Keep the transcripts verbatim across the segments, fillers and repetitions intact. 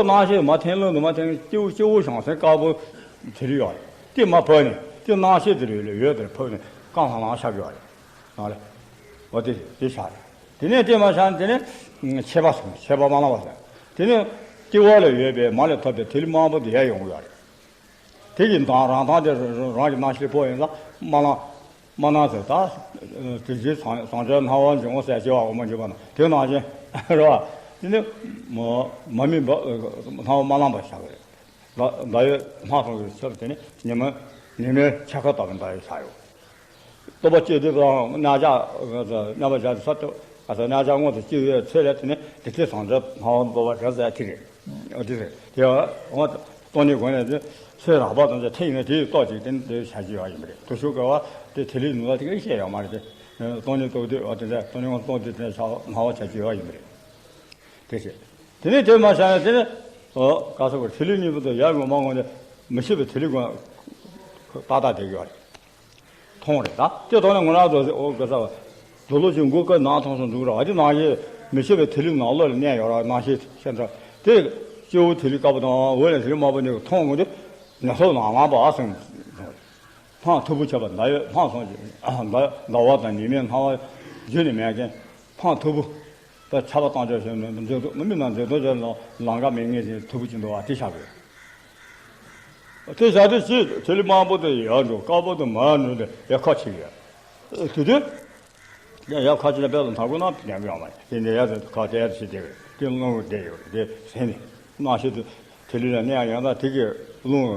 སྣང་ཤེས་མ་འཐེན། ལུང་དུ་མ་འཐེན། སྤྱི་བོ་སྤྱི་བོ་བྱང་སེམས་དཀར་པོ་དེ་རིགས་ཡོད་རེད། དེ་མར་བབས་ནས་དེ་སྣང་ཤེས་དེ་རིགས་ལ་ཡོད་དེར་བབས་ནས་རྐང་ལྷང་ལྷང་ཤར་གྱི་ཡོད་རེད། ནང་ལ་འོ་དེ་དེ་ཤར་རེད། དེ་ནས་དེ་མར་ཤར་ནས་དེ་ནས་མཆེད་པ་སོང་། མཆེད་པ་དམར་ལམ་པ་སོང་། དེ་ནས་སྤྱི་བོ་ལ་ཡོད་པའི་མ་ལས་ཐོབ་པའི་ཐིག་ལེ་དམར་པོ་དེ་ཡར་ཡོང་གི་ཡོད་རེད། དེ་གི་མདངས་རང་མདངས་དེ་རང་གི་རྣམ་ཤེས་སྤོ་ཡིན་ཙང་དམར་ལམ། དམར་ལམ་ཟེར་ད། དེ་བཞིན་ཟང་ཟང་ཟིང་སྣང་བ་འབྱུང་ཟེར་བྱེད་པ་འོ་མ་འཇུག་པ་ན་དེ་ནང་བཞིན་རེད་བ། དེ་ནི་མ་མ་མིན་པ་སྣང་བ་དམར་ལམ་པ་ཆགས་པ་རེད། ཟླ་ཟླ་འོད་ལྷག་སོང་གི་ཚུལ་དེ་ནི་ཉི་མ་ཉི་མའི་འཆར་ཁ་ལྟ་བུ་འདྲ་ཡི་ཆགས་ཡོད། སྟོབས་པ་སྐྱེས་དུས་དང་རྣམ་གཞག་རྣམ་པར་བཞག་དུས་ས་སྟོབས་ཨ་ས་རྣམ་གཞག་མངོན་དུ་སྐྱེ་བའི་ཚེ་ལ་དེ་ནི་དེ་ཚེ་ཟང་ཟིང་སྣང་བ་འབུལ་བ་རེད་ཟེར་དེ་རེད། འོ་དེ་རེད་དེ། འོ་སྟོང་ཉིད་སྒོ་ནས་དེ་ཚེ་རགས་པ་དང་ཚེ་ཡིན་ན་དེ་ཡི་སྟོབས་ཅིག་དེ་ནི་དེ་བྱ་རྒྱུ་ཡོད་ཡིན་པ་རེད། དུ་ཤུགས་དགའ་བ་དེ་དེ་ལས་ནུས་པ་དེ་ག་བཤད་ཡོད་མ་རེད་དེ། སྟོང་ཉིད་རྟོགས་དུས་འོ་དེ་འདྲ་སྟོང་ཉིད་དངོས་སུ་རྟོགས་དུས་དེ་འདྲ་བྱ་སྣང་བ་བྱ་རྒྱུ་ཡོད་ཡིན་པ་རེད། དེ་བྱས། དེ་ནས་དེ་མ་བྱས་ན་དེ་ནས་ཨོ་ག་ས་གོ་ཐིག་ལེ་གཉིས་པོ་དང་ཡར་ངོ་མ་ངོ་ནས་མི་ཤེས་པའི་ཐིག་ལེ་ཀུན་ཏག་ཏག་བསྡད་ཀྱི་ཡོད་རེད། མཐོང་རེད་ད། དེ་མཐོང་ནས་ངོ་རང་ཚོ་ཨོ་ག་ས་བ། རྡོ་ལོ་ཆུ་མགོ་ཀ་ནང་མཐོང་སོང་འདུག་ར། དེ་ནང་བཞིན་མི་ཤེས་པའི་ཐིག་ལེ་ནང་ལོགས་ལ་གནས་ཡོད་ར། ནང་ཤེས་ཤེས་ཚར་དེ་སྤྱི་བོ་ཐིག་ལེ་དཀར་པོ་དང་འོད་ལ་ཐིག་ལེ་དམར་པོ་གཉིས་ཀ་མཐོང་ངོ་དེ་ཉ་ཚོགས་ནང་ལངས་པ་སེམས་སོང་རེད། འཕང་མཐུག་པོ་ཁྱབ་པ་ཟླ་འོད་འཕང་སོང་ཞིང་ཟླ་ཟླ་བ་དང་ཉི་མའི་སྣང་བ་རྒྱུད་ནས་མེད་མཁན་འཕང་མཐུག་པོ། ད་ཆར་པ་བཏང་ཆོག་བྱས་ནས་མཛེས་སྡུག་མི་མི་རྣམས་མཛེས་སྡུག་ཅན་ལ་ལམ་ཁ་མེད་ངེས་ཤིང་མཐུག་པོ་ཅན་འདུག་བ་དེ་བཞག་དགོས། དེ་བཞག་དུས་ཅི་ཐིག་ལེ་དམར་པོ་དེ་ཡར་འགྲོ། དཀར་པོ་དེ་མར་འགྲོ་དེ་ཡར་ཁ་ཕྱེ་གི་ཡོད། དེ་དུས་ཡར་ཁ་ཕྱེ་ན་དཔེ་ལ་མཐའ་ཁོ་ན་ཉམས་ཡོད་མ་རེད། དེ་ནས་ཡར་དེ་ཁ་དེ་ཡར་ཕྱེ་བསྡད་ཡོད་དེ་རླུང་བསྡད་ཡོད་རེད། དེ་ཟིན་ནས་སྣང་ཤེས་དེ་ཐིག་ལེ་ལ་གནས་ཡང་ད་དེ་གི་རླུང་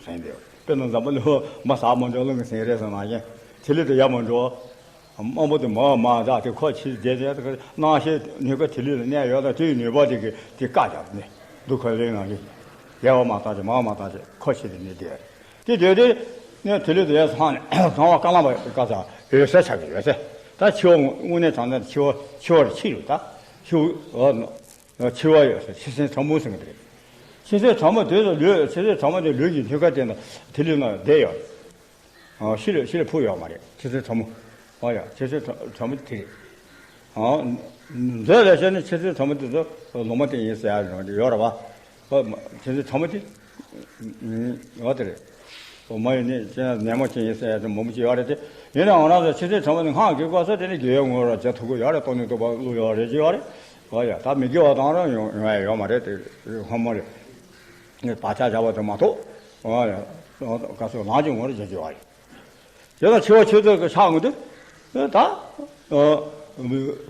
ཟིན་བསྡད་ཡོད། དཔེར་ན་འཛམ་བུ་གླིང་མ་ཟག་མ་འགྲོ་རླུང་གི་ཟིན་རེད་ཟེར་ནང་བཞིན་ཐིག་ལེ་དེ་ཡར་མ་འགྲོ། དམར་པོ་དེ་མར་མར་འཛག་དེ་ཁ་ཕྱེ་བསྡད་དེ་སྣང་ཤེས་ནུས་པ་ཐིག་ལེ་ལ་གནས་ཡོད་ད་དེའི་ནུས་པ་དེ་གི་དེ་བཀག་བཞག་ནས་སྡུག་ཁ་ལེན་ནང་བཞིན་ཡལ་བ་མ་བཏང་ཅིག་མར་མ་བཏང་ཅིག་ཁ་ཕྱེ་དེ་ནས་བསྡད་རེད། དེ་བསྡད་དེ་ནས་ཐིག་ལེ་དེ་ཡར་སོང་ནས་སྣང་བ་དཀར་ལམ་པ་བཀག་ས་འོད་གསལ་ཆགས་ཀྱི་འོད་གསལ། ད་འཆི་བ་དངོས་གནས་དྲང་གནས་འཆི་བ་འཆི་བར་འཆི་རུ་ད་འཆི་བ། འཆི་བ་ཡོད་ཟེར་འཆི་སེམས་ཕྲ་མོ་ཟེར་གི་རེད། འཆི་སེམས་ཕྲ་མོ་དེ་ལ་ལུས་འཆི་སེམས་ཕྲ་མོ་དེ་ལུས་ཀྱི་སྣོད་ཁ་དེ་ན་ཐིག་ལེ་ན་བསྡད་ཡོད། ཨ་ཤི་ལ་ཤི་ལ་ཕུག་ཡོད་མ་རེད། འཆི་སེམས་ཕྲ་མོ། ཨ་ཡ་འཆི་སེམས་ཕྲ་ཕྲ་མོ་དེ་རེད། ཨ་མཛོད་ལ་བཤད་ན་འཆི་སེམས་ཕྲ་མོ་དེ་ཚོ་ལོ་མ་དེ་ཡིན་ཟེར་ཡ་ཡོད་རེད་བ། ཨ་མ་འཆི་སེམས་ཕྲ་མོ་དེ། ཨ་དེ་རེད། ཨོ་མ་ཡིན་ནི་ཅི་ན་ནད་མོ་ཅི་ཡིན་ཟེར་ཡ་དེ་མང་པོ་ཅིག་ཡོད་རེད་དེ། ཡིན་ནའང་ང་རང་ཚོ་འཆི་སེམས་ཕྲ་མོ་ནི་སྔགས་ཀྱི་སྐོར་སོགས་དེ་ནི་དགེ་བའི་ངོ་ར་བྱེད་ཐུབ་ཀྱི་ཡོད་རེད། སྟོང་ཉིད་རྟོགས་པ་བླུགས་ཡོད་རེད་ཅི་ཡོད་རེད། ཨོ་ཡ་ད་མི་དགེ་བ་དང་རང་ཡོང་ཡོང་ཡ་ཡོད་མ་རེད་དེ། ཧོ་མོ་རེད། བག་ཆགས་བཞག་པ་དེ་མ་གཏོགས། ཨོ་ཡ་ག་སོ་ལམ་གྱི་ངོ་ར་བྱེད་ཀྱི་ཡོད་རེད། དེ་དང་འཆི་བ་འཆི་ཚོད་ཀྱི་ཆགས་འོང་དུས། ད། ག་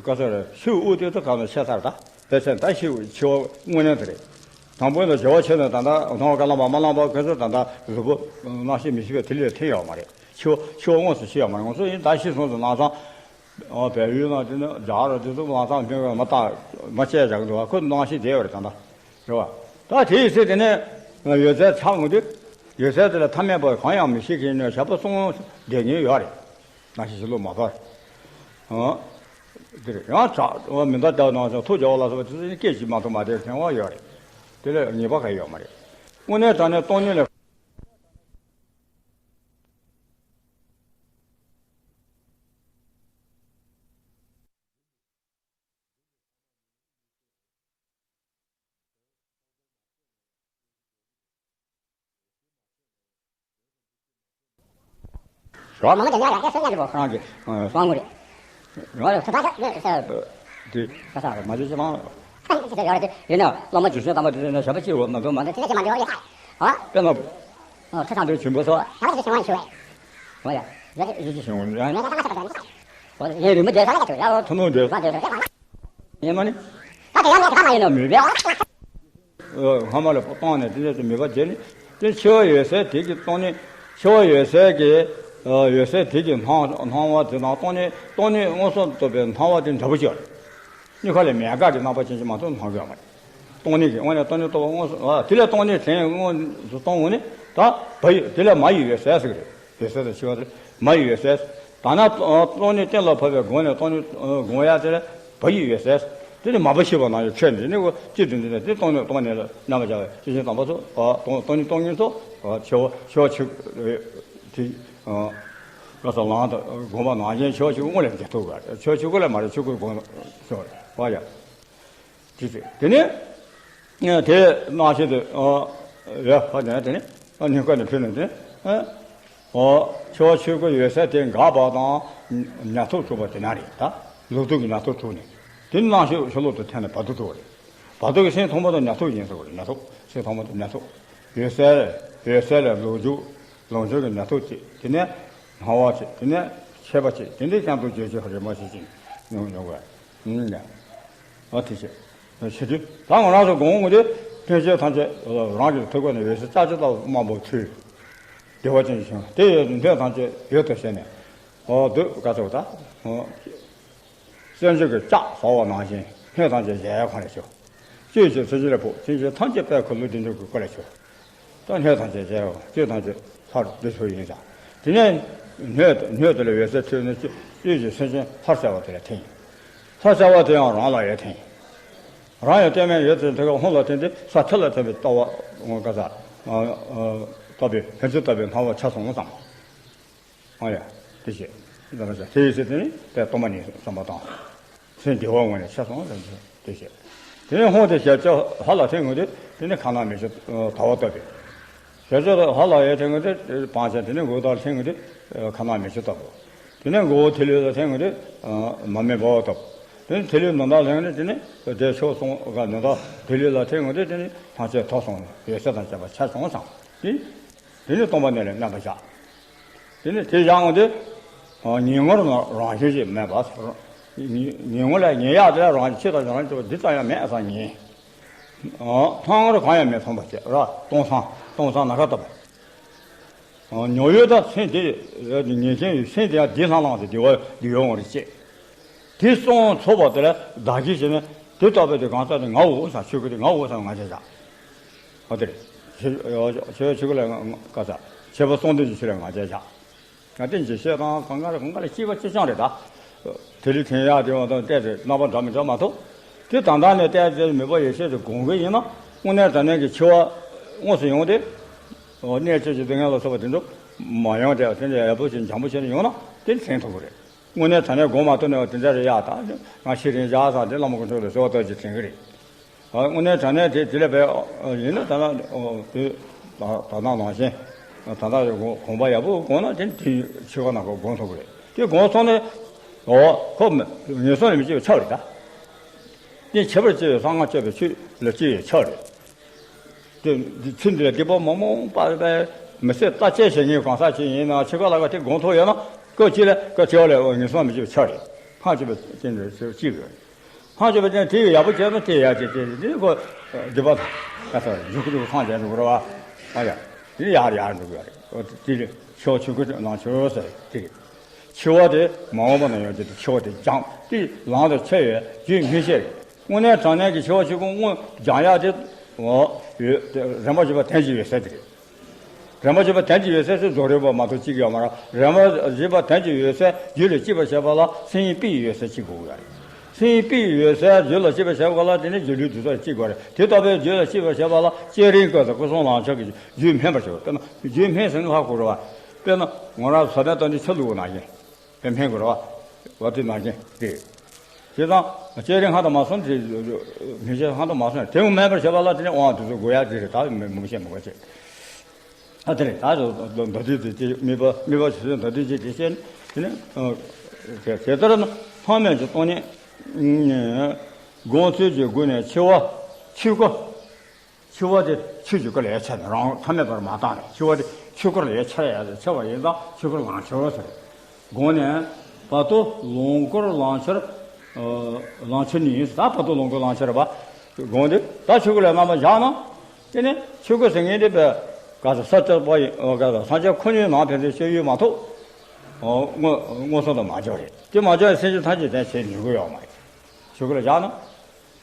ཚོད་རེད་ཤི་བའི་དབུགས་དེ་ཚོ་གང་ལ་ཆད་ཚར་ད། དེ་ཚེ་ད་ཤི་བའི་འཆི་བ་དངོས་གནས་དེ་རེད། དང་པོ་ལ་བྱ་བ་ཆེ་ན་ད་ལྟ་སྣང་བ་ཀ་ལ་མ་མ་ལངས་པ་ག་ཚོད་ད་ལྟ་རུས་པ་རྣམ་ཤེས་མི་ཤེས་པའི་དེ་ལས་ཐོན་ཡོད་མ་རེད། འཆི་བ་འཆི་བ་དངོས་སུ་ཤི་ཡོད་མ་རེད། ང་ཚོ་ཡིན་ད་ཤི་སོང་ཟེར་ལམ་སང་། བལ་ཡུལ་ན་དེ་ནི་རྒྱ་གར་དེ་ཚོ་ལམ་སང་མི་མ་ལྟ་མ་བྱས་བཞག་འདུག་བ། ཁོ་རྣམ་ཤེས་བསྡད་ཡོད་རེད་ད་ལྟ། རེད་བ། ད་དེ་ཡི་ཚེ་དེ་ནས་ཡོད་ཚད་ཆགས་འོང་དུས། ཡོད་ཚད་དེ་ལ་ཐ་མལ་པ་གང་ཡང་མི་ཤེས་མཁན་ནི་ཞག་པོ་གསུམ་བསྡད་མཁན་ཡོད་རེད། ནང་བཞིན་བཞིན་ལོ་མ་བར། ཨང་། དེ་རེད་ཡང་དྲག་མི་འདའ་དྲག་ནང་བཞིན་ཐུགས་རྒྱལ་བ་ལ་སོགས་པ་དེ་ཚོ་ནི་སྐད་ཅིག་མ་ཐུབ་མ་བསྡད་མཁན་བ་ཡོད་རེད། དེ་ལས་ངེས་པ་ག་ཡོད་མ་རེད། དངོས་གནས་དྲང་གནས་སྟོང་ཉིད་ལས། ཞོག་མ་མ་དེ་ཡ་ཡ་སེ་ཡ་གི་བོ་ཁང་གི་སང་མོ་རེད། ཡོ་རེ་ཐ་ཐ་ཡ་ས་དེ་ཁ་ས་རེ་མ་ཇི་ཅི་མང་། ཡོ་རེ་དེ་ཡིན་ན་བླ་མ་རྗེ་བཙུན་དམ་པ་དེ་ན་ཞབས་པ་ཅི་རོ་ན་དོ་མ་དེ་དེ་ཅི་མ་འདི་ཡོ་ཡ་ཧ་དཔེ་ན་ཁ་ཐང་དེ་ཆུན་པོ་སོ་ཡ་ལ་ཅི་ཅི་མ་ཤི་བས། ཧོ་ཡ་ཡ་ཅི་ཅི་ཤི་ཡོང་ཡ་ཡ་ཡ་ཡ་རི་མ་དེ་ས་ཡ་ཅི་ཡ་ཐུ་ནོ་དེ་ཡ་མ་ནི་ད་དེ་ཡ་ནི་ད་མ་ཡིན་ན་མི་བས། སྔ་མ་ལ་བཏང་ནས་དེ་ནས་མོས་པ་བྱས་ནས་དེ་འཆི་བ་ཡོད་ཚད་དེ་གི་སྟོང་ཉིད། འཆི་བ་ཡོད་ཚད་ཀྱི་ཡོད་ཚད་དེ་གི་སྣང་སྣང་བ་དེ་དང་སྟོང་ཉིད་སྟོང་ཉིད་མངོན་སུམ་རྟོགས་པའི་སྣང་བ་དེ་འདྲ་པོ་ཅིག་ཡོད་རེད། གཉིས་ཀ་ལས་མེད་དགག་གི་རྣམ་པ་ཅན་ཅིག་མ་གཏོགས་སྣང་གི་ཡོད་མ་རེད། སྟོང་ཉིད་ཀྱི་དངོས་གནས་སྟོང་ཉིད་རྟོགས་པ་མངོན་སུམ་དེ་ལས་སྟོང་ཉིད་དྲན་མངོན་སུམ་གཏོང་ངོ་ནི་ད་བ་ཡི་དེ་ལས་མ་ཡི་ཡོད་ཚད་ཟེར་གི་རེད། ཡོད་ཚད་དང་འཆི་བ་དེ་མ་ཡི་ཡོད་ཚད། ད་ན་སྟོང་ཉིད་གཏན་ལ་ཕབ་པའི་སྒོ་ནས་སྟོང་ཉིད་སྒོམ་ཡ་དེ་ལ་བ་ཡི་ཡོད་ཚད། དེ་ནི་མ་བུ་ཤེས་པ་ནང་ཡོད་ཆོས་འདི་ནི་གཅིག་ཏུ་འདི་ནི་དེ་སྟོང་ཉིད་སྟོང་ཉིད་ལ་རྣམ་པར་བྱ་བའི་ཆོས་ཅན་དམ་པ་ཚོ་སྟོང་སྟོང་ཉིད་སྟོང་ཉིད་ཚོ་འཆི་བ་འཆི་བ་འཆི་དེ་ག་ས་ལང་དང་སྒོམ་པ་ནང་བཞིན་འཆི་བ་འཆི་དངོས་ལས་འཇལ་ཐུབ་པ་འཆི་བ་འཆི་དགོས་ལས་མ་རེད། འཆི་དགོས་དགོངས་སོ་བ་ཡ། དེ་ཚེ་དེ་ནས། དེ་ནང་བཞིན་དུ་ཡོད་པ་ནས་དེ་ནི་ཉིན་དཀར་ནས་ཕུལ་ནས་དེ་ནི། འོ། འཆི་བ་ཆོས་སྐུ་ཡོད་ས་དེ་འགག་པ་དང་ཉ་ཐོག་གྲུབ་པ་དེ་ན་རེད་ད། ལོ་ཐོག་གི་ཉ་ཐོག་གྲུབ་ནས། དེ་ནང་ཤོ་ཤོ་ལོ་དུ་འཐེན་ནས་བར་དུ་གྲུབ་པ་རེད། བར་དུ་གི་སེམས་ཐོག་མ་དང་ཉ་ཐོག་ཡིན་ཟེར་བ་རེད། ཉ་ཐོག་སེམས་ཐོག་མ་དང་ཉ་ཐོག་ཡོད་ས་ཡོད་ས་ལ་ལོ་རྒྱུས། ལོ་རྒྱུས་ཀྱི་ཉ་ཐོག་གཅིག་དེ་ནས་སྣང་བ་གཅིག་དེ་ནས་མཆེད་པ་གཅིག་དེ་འདྲའི་ཀྱང་དུ་བརྗོད་བྱ་རེ་མ་ཞིག་ཅིང་མྱོང་མྱོང་བས། ཨ་དེ་བྱས། བྱེད་དུས་ད་ང་རང་ཚོ་དགོངས་ངོ་དེ་ཕན་ཆད་ཐམས་ཅད་རང་གི་ཐུགས་ཀ་ནས་འོད་ཟེར་ལྕགས་ཀྱུ་ལྟ་བུ་དམར་པོ་འཕྲོས། བདེ་བ་ཅན་གྱི་ཞིང་དེ་ཡོད་དུ་འདོད་ཐམས་ཅད་ཡོད་དུ་བྱས་ནས། འོ་འདོད་དཀའ་ཚོགས་ད། སེམས་ཅན་གྱི་ལྕགས་ཟ་བ་ནང་བཞིན་སྣོད་ཐམས་ཅད་གཞལ་ཡས་ཁང་ལས་བྱུང་། བཅུད་ཀྱི་ཚུལ་གྱིས་ལ་ཕོག་སེམས་ཅན་ཐམས་ཅད་པའི་འཁོར་ལོ་བདེ་འགྲོ་གི་སྐུ་ལས་བྱུང་། ད་སྣོད་ཐམས་ཅད་གཞལ་ཡས་ཁང་བཅུད་ཐམས་ཅད་ལྷར་བདེ་འགྲོ་ཡིན་ཙང་། དེ་ནས་སྣོད་སྣོད་དེ་ལ་འོད་ཟེར་འཕྲོས་ནས་བཅུད་བཅུད་ཀྱི་སེམས་ཅན་ལྷར་གསལ་བ་དེ་ལ་འཐིམ། ལྷར་གསལ་བ་དེ་ཡང་རང་ལ་ཡོད་འཐིམ། རང་ཡང་ལྟད་མོ་ཡོད་ཚད་དེ་ཀ་ཧོན་ལ་བརྟེན་ཏེ་ས་ཁྲ་ལ་ཐིམ་པའི་ལྟ་བ་ངོ་དཀར་ས། ལྟ་བའི་ཕན་ཚུན་ལྟ་བའི་སྣང་བ་ཆ་སོང་ཙང་། ཨ་ཡ། དེ་བྱས། དེ་ལ་བྱ་དེ་ཡི་ཚེ་དེ་ནི་དེ་སྟོང་པ་ཉིད་བསམ་པ་དང་། སེམས་བདེ་བའི་ངང་ནས་ཆ་སོང་ལ་དེ་བྱས། དེ་ནས་ཧོན་དེ་ཞབས་ཀྱུ་ཧ་ལ་ཐེངས་ངོ་དེ་དེ་ནི་ཁ་ན་མི་ཆུ་དལ་བ་བཏབ་པས། ཞབས་ཀྱུ་ཧ་ལ་ཡའི་ཐེངས་ངོ་དེ་སྤང་བྱ་དེ་ནི་མགོ་བོ་དར་ཐེངས་ངོ་དེ་ཁ་ན་མི་ཆུ་བཏབ་པོ། དེ་ནས་མགོ་བོ་ཐིག་ལེ་ལ་ཐེངས་ངོ་དེ་མ་མེད་འབར་བ་བཏབ། དེ་ནས་ཐིག་ལེ་ནོར་བདག་ལྷན་ངོ་དེ་དེ་ནི་དེ་ཕྱོགས་སོང་ག་ནོར་བདག་ཐིག་ལེ་ལ་ཐེངས་ངོ་དེ་དེ་ནི་ཐམས་ཅད་ཐོབ་སོང་ནས་འོད་གསལ་དང་བཅས་པ་ཆ་སོང་ཙང་དེ། དེ་ནི་སྟོང་པ་ཉིད་ལ་མནན་པར་བྱ། དེ་ནི་དེ་བཞག་འོང་དུས། ཉིད་ངོར་རང་བཞིན་ཞིག་མེད་པ། ཉིད་ངོ་ལ་ཉིད་ཡག་དེ་ལ་རང་བཞིན་ཆོས་དང་རང་བཞིན་འདི་ཙམ་ཡང་མེད་བསམ་ཉིད། ལྷང་ངེར་གང་ཡང་མི་མཐོང་བ་བྱས་ར་སྟོང་སང་སྟོང་སང་ན་ཁ་བཏབ་པ། ཉོ་ཡོད་ད་སེམས་དེ་ཉིད་ཅན་ཡོད་སེམས་དེ་ཡང་འདི་ལྷང་ལྷང་དེ་བདེ་བ་འདི་ཡོད་འོང་རེ་བྱེད། དེ་སོང་ཚོགས་པ་དེ་ལ་བདག་གིས་བྱས་ནས་དེ་ལྟ་བུའི་དེ་གང་ཟག་དེ་ངའོ་བསམ་ཆོས་སྐུ་དེ་ངའོ་བསམ་ང་རྒྱལ་བཞག་ཨ་དེ་རེད། ཆོས་ཆོས་ཆོས་སྐུ་ལ་ང་ང་ཀ་ས་བྱེད་པ་གསུང་འདོན་གྱི་ཆོས་ལ་ང་རྒྱལ་བཞག་ང་བསྟན་གྱི་བཤད་སྟངས་གང་ག་ལ་གང་ག་ལ་སྐྱེས་པ་སྐྱེས་ཆུང་རེད་ད། དེ་ལས་ཐོན་ཡག་དེ་བ་དང་བལྟས་ཏེ་རྣམ་པ་འདྲ་མི་འདྲ་མ་ཐུབ། དེ་ད་ལྟ་ནས་བལྟས་ཏེ་མོས་པ་ཡེ་ཤེས་སུ་སྒོམ་གི་ཡིན་ན་དངོས་གནས་དྲང་གནས་ཀྱི་འཆི་བ་དངོས་སུ་ཡོང་སྟེ། གནས་བཅས་ཀྱི་སྡུག་བསྔལ་ལ་སོགས་པ་དེ་ཚོ་མ་ཡོང་སྟེ་དེ་འདྲ་ཡག་པོ་ཞིག་འཇམ་པོ་ཞིག་ཡོང་ན་དེ་དྲན་ཐུབ་ཀྱི་རེད། དངོས་གནས་དྲང་གནས་སྒོམ་མ་ཐུབ་ནས་དེ་འདྲ་རེད་ཡག་ད། ང་ཤི་རིང་བཞག་ས་དེ་བླ་མ་དཀོན་མཆོག་ལ་གསོལ་བ་བཏབ་ཅིག་དྲན་གི་རེད། དངོས་གནས་དྲང་གནས་དེ་དེ་ལས་པའི་ཡིན་ན་ད་ལྟ་དེ་ད་ལྟ་ནང་བཞིན་ད་ལྟ་གོམས་པ་ཡག་པོ་སྒོམ་ན་དེ་དེ་ཆོས་ཁ་ནང་གོ་སྒོམ་ཐུབ་ཀྱི་རེད། དེ་སྒོམ་སོང་ནས་འོ་ཁོ་ངན་སོང་ལ་མི་སྐྱེ་བའི་ཆ་རེད་ད། དེ་ཁྱད་པར་སྐྱེ་བའི་གསང་སྔགས་སྐྱེ་བའི་ཆོས་ལ་སྐྱེ་བའི་ཆ་རེད། དེ་འདི་ཚེ་འདི་ལ་སྡིག་པ་མང་མང་སྤངས་པས་མི་ཚེ་ལྟ་དཔྱད་བྱེད་མཁན་གང་ཟག་ཅིག་ཡིན་ན་འཆི་ཁ་ལ་ཁ་དེ་སྒོམ་ཐུབ་ཡོད་ན་སྐབས་གཅིག་ལ་སྐབས་གཅིག་ལ་ངན་སོང་མི་སྐྱེ་བའི་ཆ་རེད། ཕངས་སྐྱེ་བའི་རྐྱེན་དེ་ཚེ་གཅིག་རེད། ཕངས་སྐྱེ་བའི་རྐྱེན་དེ་ཡག་པོ་བྱས་ན་དེ་ཡག་བྱས་བྱས་འདི་ཁོ་སྡིག་པ་དང་ཡག་ས་འཇུག་གི་འདུག་ཕངས་བྱས་འདུག་རེད་བ། ཨ་ཡ། དེ་ཡག་ཡག་འདུག་ཡ་རེད། དེ་ལས་ཆོས་ཆོས་ཀུན་ནང་ཆོས་ཟེར་དེ་རེད། འཆི་བ་དེ་མ་འོངས་པ་ན་ཡོང་རྒྱུ་དེ་འཆི་བ་དེ་སྦྱངས་དེ་ལམ་དུ་ཆས་ཡོད་རྒྱུ་མི་ཤེས་རེད། དངོས་གནས་དྲང་གནས་ཀྱི་འཆི་བ་འཆི་ཁུངས་དངོས་སྦྱང་ཡག་དེ། འོ། ཡོད་དེ་རིམ་པ་བཞི་པ་དོན་གྱི་འོད་གསལ་དེ་རེད། རིམ་པ་བཞི་པ་དོན་གྱི་འོད་གསལ་ཟེར་རྫོགས་རིམ་པ་མ་གཏོགས་གཅིག་ཡོད་མ་རེད། རིམ་པ་བཞི་པ་དོན་གྱི་འོད་གསལ་རྒྱུད་ལ་སྐྱེས་པར་བྱེད་པ་ལ་སེམས་དཔའི་འོད་གསལ་གཅིག་དགོས་ཀྱི་རེད། སེམས་དཔའི་འོད་གསལ་རྒྱུད་ལ་སྐྱེས་པར་བྱེད་པ་ལ་དེ་ནི་སྒྱུ་ལུས་དུས་ཚོད་གཅིག་དགོས་རེད། དེ་ལྟ་བུའི་རྒྱུད་ལ་སྐྱེས་པར་བྱེད་པ་ལ་བསྐྱེད་རིམ་སྐབས་སུ་སྐུ་གསུམ་ལམ་ཁྱེར་གྱི་རྒྱུད་སྨིན་པར་བྱེད་པ་དཔེར་ན་རྒྱུད་སྨིན་ཟེར་ན་ཧ་གོ་རེད་བ། དཔེར་ན་ང་རང་ཚོ་ཟ་མའི་སྟེང་དུ་ཆུ་བླུགས་པ་ནང་བཞིན། དེ་སྨིན་དགོས་རེད་བ། འོ་དེ་ནང་བཞིན་དེ། བྱས་ཙང་བསྐྱེད་རིམ་སྔ་དང་མ་སོང་དེ། མི་བྱེད་སྔ་དང་མ་སོང་དེ་མུ་མེད་པར་བྱེད་པ་ལ་དེ་ནི་དབང་དུ་སུ་དགོས་ཡ་དེ་རེད་ད་མི་མི་བྱེད་མི་དགོས་བྱེད། ཨ་དེ་རེད་ད་མདོ་སྡེ་དེ་དེ་དམིགས་པ་དམིགས་པ་ཇི་སྲིད་མདོ་སྡེ་ཇི་དེ་བཤད་ནི་དེ་ནི། དེ་ལྟར་ན་ལྷག་མེད་ཀྱི་སྟོང་ཉིད་སྒོམ་ཚུལ་གྱི་སྒོ་ནས་འཆི་བ་ཆོས་སྐུ། འཆི་བ་དེ་ཆོས་ཀྱི་སྐུ་ལ་ཡ་ཆ་ནས་རང་ཐ་མལ་པར་མ་བཏང་ནས་འཆི་བ་དེ་ཆོས་སྐུ་ལ་ཡ་ཆ་ཡ་ཆ་བ་ཡིན་ཙང་ཆོས་སྐུ་ལམ་ཁྱེར་ཟེར། དགོངས་ནས་བར་དོ་ལོངས་སྐོར་ལམ་ཁྱེར། ལམ་ཁྱེར་ནི་ཡིན་ད་བར་དོ་ལོངས་སྐོར་ལམ་ཁྱེར་བ། དགོངས་ཏེ་ད་ཆོས་སྐུ་ལ་རྣམ་པ་བཞག་ན། དེ་ནས་ཆོས་སྐུ་ཟེར་མཁན་དེ་བས་ག་ས་ས་ཆ་པ་ཡིན་ག་ས་སངས་རྒྱས་ཁོ་ནའི་ནང་ཕན་ཚུན་ཤེས་ཡོན་མ་ཐོབ། མངོན་མངོན་སུམ་དུ་མ་འཇོག་རེད་དེ་མ་འཇོག་ཡང་སེམས་ཅན་ཐམས་ཅད་དོན་བྱེད་ནུས་ཀྱི་ཡོད་མ་རེད། ཆོས་སྐུ་ལ་བཞག་ན།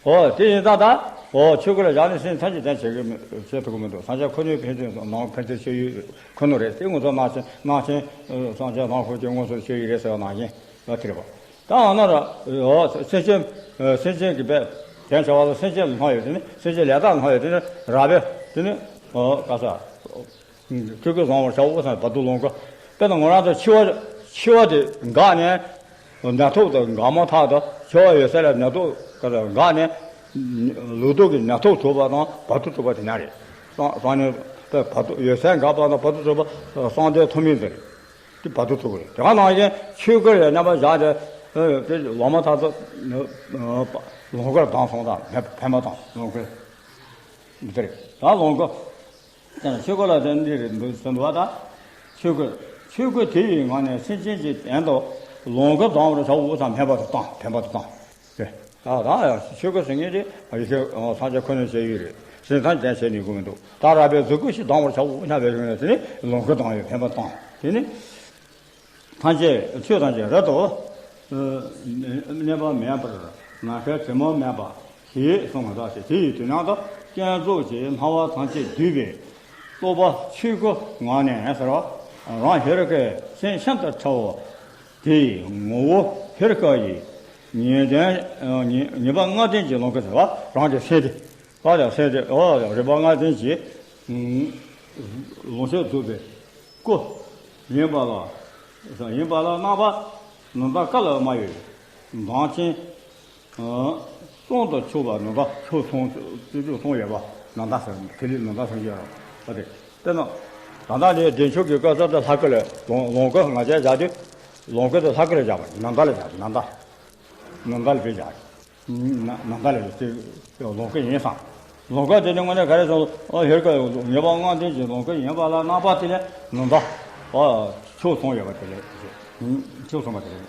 འོ་དེ་ཡིན་ཙང་ད། འོ་ཆོས་སྐུ་ལ་བཞག་ནས་སེམས་ཐམས་ཅད་དོན་བྱེད་ཀྱི་མི་བྱེད་ཐུབ་ཀྱི་མི་འདུག་སངས་རྒྱས་ཁོ་ནའི་ཕན་ཚུན་ནང་ཕན་ཚུན་ཤེས་ཡོན་ཁོ་ན་རེད་དེ་ང་ཚོ་ནང་ཆེན་ནང་ཆེན་སངས་རྒྱས་ནང་ཁོ་ཀྱི་མངོན་སུམ་ཤེས་ཡོན་རེད་ཟེར་བ་ནང་བཞིན་ལ་དེ་རེད་པ། ད་འོ་ན་ར། འོ་སེམས་ཅན། སེམས་ཅན་གྱི་བས་དོན་བྱ་བ་ལ་སེམས་ཅན་ལ་སྣང་ཡོད་དེ་ནི་སེམས་ཅན་ལས་དག་སྣང་ཡོད་དེ་ནི་ར་བས་དེ་ནི། འོ་ག་ས། ཐུགས་ཀྱི་བཟང་བར་བྱའོ་ཟེར་བར་དུ་ལོངས་སྐུ། དཔེར་ན་ང་རང་ཚོ་འཆི་བ་འཆི་བ་དེ་འགག་ནས། ནད་ཐོག་ཏུ་འགག་མ་ཐག་ཏུ་འཆི་བ་ཡོད་ས་ལ་ནད་ཐོག་ཏུ་འགག་ནས། ལུགས་ལྡོག་གི་ཉ་ཐོག་གྲུབ་པ་དང་བར་དོ་གྲུབ་པ་དེ་ཉག་རེད། སང་སང་ཉིན་བར་དོ་ཡོད་ཚད་འགག་པ་དང་བར་དོ་གྲུབ་པ་སངས་རྒྱས་ཐོབ་མིན་དེ་རེད། དེ་བར་དོ་གྲུབ་པ་རེད། དེ་ག་ནང་བཞིན་ཆོས་སྐུ་ལ་མཉམ་པར་བཞག་སྟེ་དེ་ལོག་མ་ཐག་ཏུ་ལོངས་སྐུར་ལྡང་སོང་དང་འཕེན་པ་དང་ལོངས་སྐུ་འདི་ལྟར་ད་ལོངས་སྐུ། ཆོས་སྐུ་ལ་དེ་འདི་རེད་འདུག་ཟེར་འདུག་བ་ད། ཆོས་སྐུ། ཆོས་སྐུ་དེ་ཡི་ངང་ནས་སེམས་ཅན་གྱི་དོན་དུ་ལོངས་སྐུ་ལྡང་བར་བྱའོ་དང་འཕེན་པ་དང་བཏང་འཕེན་པ་དང་བཏང་། དེ་ད་ད་ཡང་ཆོས་སྐུ་ཟེར་མཁན་དེ་ཡེ་ཤེས་སངས་རྒྱས་ཁོ་ནས་བྱས་ཡོད་རེད། ཟེར་ཐམས་ཅད་བྱས་ནས་དགོས་མི་འདུག་ད་རགས་པའི་གཟུགས་སྐུ་ཞིག་ལྡང་བར་བྱའོ་སྙམ་པའི་རིགས་ནས་དེ་ནི་ལོངས་སྐུ་ལྡང་བའི་འཕེན་པ་དང་དེ་ནི། ཐམས་ཅད་ཆོས་ཐམས་ཅད་རབ་ཏུ་གནས་པ་མེད་པར་ནམ་མཁའི་བྱེ་མ་མེད་པ་ཞེས་གསུངས་པ་འདྲ་སྟེ། དེ་ཡི་དུས་ན་ད་བསྐྱེད་རྫོགས་ཀྱི་སྨྲ་བ་ཐམས་ཅད་འདུས་པའི་རྟོགས་པ་ཆོས་སྐུ་ངང་ནས་ཟེར་བ་རང་ཧེ་རུ་ཀའི་སེམས་ཤིན་ཏུ་ཕྲ་བ་དེའི་ངོ་བོ་ཧེ་རུ་ཀ་ཡི་ཉི་ལྡན་ཉི་ཉི་པ་ལྔ་ལྡན་གྱི་ལོངས་སྐུ་ཟེར་བ་རང་གི་སེམས་དེ། བཀའ་དང་སེམས་ཏེ་ཨོ་རིམ་པ་ལྔ་ལྡན་གྱི་ལོངས་སྤྱོད་རྫོགས་པའི་སྐུ་ཡིན་པ་ལ་ཡིན་པ་ལ་རྣམ་པ་ནམ་ཟླ་ཀ་ལ་མ་ཡོད་མདངས་ཅན་གསུང་དུ་ཆུད་པ་ནམ་ཟླ་ཆུ་སོང་སྤྱོད་ཆུ་སོང་ཡོད་པ་ནམ་ཟླ་ཟེར་དེ་ལས་ནམ་ཟླ་སོང་ཡོད་ར་བ་དེ་དཔེར་ན་ད་ལྟ་ནས་བདེ་མཆོག་གི་བཀའ་ཟབ་དེ་ལྷ་སྐུ་ལས་ལོངས་ལོངས་སྐུ་ང་ཅག་བཞག་དུས་ལོངས་སྐུ་དེ་ལྷ་སྐུ་ལས་བཞག་པ་ནམ་ཟླ་ལས་བཞག་ནམ་ཟླ་ནམ་ཟླ་ལས་བཞག་ནམ་ཟླ་ལས་ལོངས་སྐུ་ཡིན་བསམ། ལོངས་སྐུ་དེ་ནི་དངོས་གནས་ག་རེ་སོང་ཨ་ཧེར་ཀ་ཉེས་པ་ལྔ་ལྡན་གྱི་ལོངས་སྐུ་ཡིན་པ་ལ་རྣམ་པ་དེ་ལས་ནམ་ཟླ་ཨ་ཆུ་སོང་ཡོད་པ་དེ་ལས་ཆུ་སོང་བ་དེ་ལས་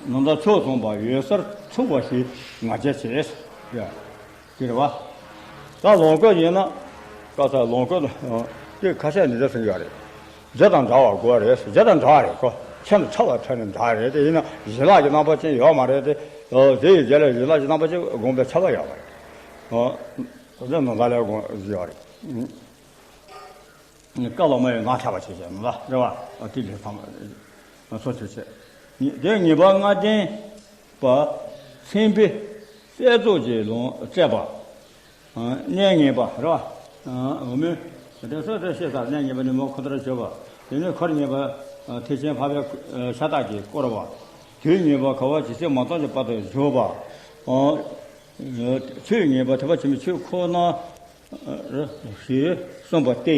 ནམ་ཟླ་ཆུ་སོང་བ་ཡོད་སར་ཚུགས་པ་ཞིག་ང་བཅས་བྱེད། དེ་རེད་བ། ད་ལོངས་སྐུ་ཡིན་ན་ཀ་ས་ལོངས་སྐུ་དེ་ཁ་ཤས་ནི་འདྲ་ཟེར་གྱི་ཡོད་རེད། རྫས་དང་འདྲ་བ་དགོས་རེད། རྫས་དང་འདྲ་བ་རེད་ཁོ། ཁྱད་དུ་ཆ་བ་ཐོན་ནས་འདྲ་རེད་དེ་ཡིན་ན་ཡན་ལག་གི་རྣམ་པ་ཅན་ཡོད་མ་རེད་དེ། དེ་ཡི་རྗེས་ལ་ཡན་ལག་གི་རྣམ་པ་ཅན་དགོངས་པའི་ཁྱབ་པ་ཡོད་མ་རེད། རྫས་ནང་ལ་ལས་དགོངས་ཡོད་རེད། བཀའ་ལ་མ་ཡོད་ངག་ཆགས་པ་བྱེད་ཅེས་ནང་ལ་རེད་བ། དེ་ལས་ཚང་མ་སོ་ཆོས་བྱེད། དེ་ཉེས་པ་ལྔ་ལྡན་པ་སེམས་དཔའི་གསལ་རྫོགས་ཀྱི་ལོངས་སྤྱད་པ། གནས་ངེས་པ་རེད་བ། འོ་མོད། དེ་སོ་སོའི་ཤེས་ས་གནས་ངེས་པ་ནི་མོ་ཁོ་ཐར་བྱེད་པ། དེ་ནས་འཁོར་ངེས་པ་ཐེག་ཆེན་འཕགས་པའི་ཤ་སྟག་གིས་བསྐོར་བ། དུས་ངེས་པ་ག་བ་ཇི་སྲིད་མ་སྟོངས་ཀྱི་བར་དུ་བཞུགས་པ། ཆོས་ངེས་པ་ཐེག་པ་ཆེན་པོའི་ཆོས་ཁོ་ན་ཞེས་གསུངས་པ་སྟེ།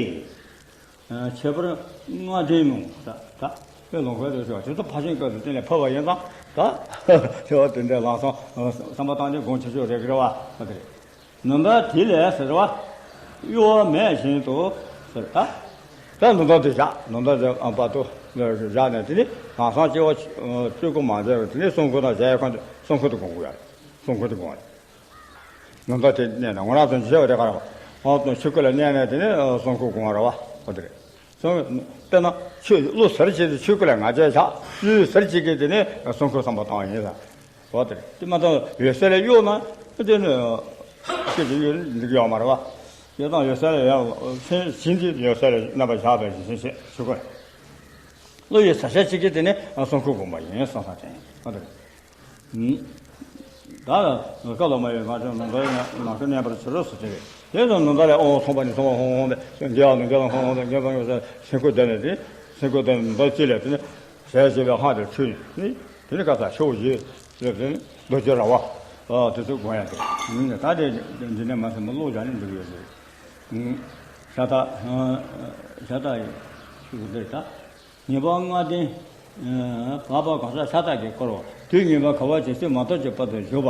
ཁྱད་པར་ལྔ་ལྡན་མོ་ད་ད་དཔེ་ལོངས་སྐུ་དེ་ཟེར་བ་དེ་ཚོ་ཕར་ཕྱིན་སྐབས་སུ་གཏན་ལ་ཕབ་པ་ཡིན་ཙང་ད་དེ་བ་དེ་འདྲའི་ལམ་སང་བསམ་པ་བཏང་ནས་དགོངས་ཆེ་ཤོས་རེད་གི་རེད་བ་ཨ་དེ་རེད། ནམ་ཟླ་དེ་ལས་ཟེར་བ་གཡོ་བ་མེད་བཞིན་དུ་ཟེར་ད། ད་ནམ་ཟླ་དེ་བཞག་ནམ་ཟླ་དེ་ཨ་བར་དུ་བཞག་ནས་དེ་ནི་ལམ་སང་སྐྱེ་བ་སྤྲུལ་སྐུ་མ་མཛད་པར་དེ་ནི་གསུང་སྐུ་དང་གཞལ་ཡས་ཁང་དུ་གསུང་སྐུ་དུ་དགོངས་དགོས་ཡ་རེད། གསུང་སྐུ་དུ་དགོངས་པ་རེད། ནམ་ཟླ་དེ་གནས་ན་ངོ་རང་ཚོ་འཇིགས་བྱེད་པ་དེ་ག་རེ་བ། ཨ་ཏོ་ཆོས་སྐུ་ལ་གནས་ནས་དེ་ནས་གསུང་སྐུ་དགོངས་པ་རེད་བ། ཨོ་དེ་རེད། གསུང་དཔེར་ན་ཆོས་བློ་ཟུར་བྱེད་དུས་ཆོས་སྐུ་ལ་ང་རྒྱལ་བཞག་བློ་ཟུར་བྱེད་ཀྱི་དེ་ནས་གསུང་སྐུ་བསམ་པ་བཏང་བ་ཡིན་ས། ཨོ་དེ་རེད། དེ་མ་གཏོགས་འོད་གསལ་ལ་གཡོ་ན་དེ་ནི་ཆོས་ཀྱི་གཡོ་འདི་གི་ཡོད་མ་རེད་བ། ཡོད་དང་འོད་གསལ་ལ་ཡང་སེམས་བྱིང་འདི་འོད་གསལ་ལ་རྣམ་པར་བཞག་པའི་ཞིང་ཞེས་ཆོས་སྐུ་ལ། བློ་ཡི་ཟུར་བྱེད་ཀྱི་དེ་ནས་གསུང་སྐུ་དགོངས་པ་ཡིན་གསུངས་ས་དེ་ཡིན། ཨོ་དེ་རེད། ད་ལ་བཀའ་ལ་མ་ཡོད་ང་ཅག་ནམ་མཁའི་ནམ་མཁའི་གནས་པར་བྱེད་རོགས་སུ་བྱེད་པས། དེ་ཙམ་ནམ་ཟླ་ལས་ཨོ་ཚོང་པ་ནི་ཚོང་པ་ཧོང་ཧོང་དེ་འགྱེལ་བ་ནི་འགྱེལ་བ་ཧོང་ཧོང་དེ་འགྱེལ་བ་ཡོད་ས་སེམས་ཁུར་དེ་ནས་དེ་སེམས་ཁུར་དེ་ནས་ནམ་ཟླ་གཅིག་ལས་དེ་ནས་ཟས་བྱེད་པའི་ཧང་དེ་ཆུ་ནི་དེ་ནི་ཀ་ས་ཆུ་བོ་བཞི་ལས་དེ་ནི་རྡོ་རྗེ་ར་བ་དེ་ཚོ་དགོངས་ཡ་དེ་ད་དེ་འདི་ནས་མ་སེམས་པ་བློ་སྦྱང་ནས་འདུག་ཡོད་ཟེར། ཤ་སྟག་ཤ་སྟག་ཡིན་ཤུགས་འདིར་ད། ཉེས་པ་ལྔ་ལྡན། བར་པ་གང་ཟག་ཤ་སྟག་གིས་བསྐོར་བ། དུས་ངེས་པ་ག་བ་ཇི་སྲིད་མ་སྟོངས་ཀྱི་བར་དུ་བཞུགས་པ།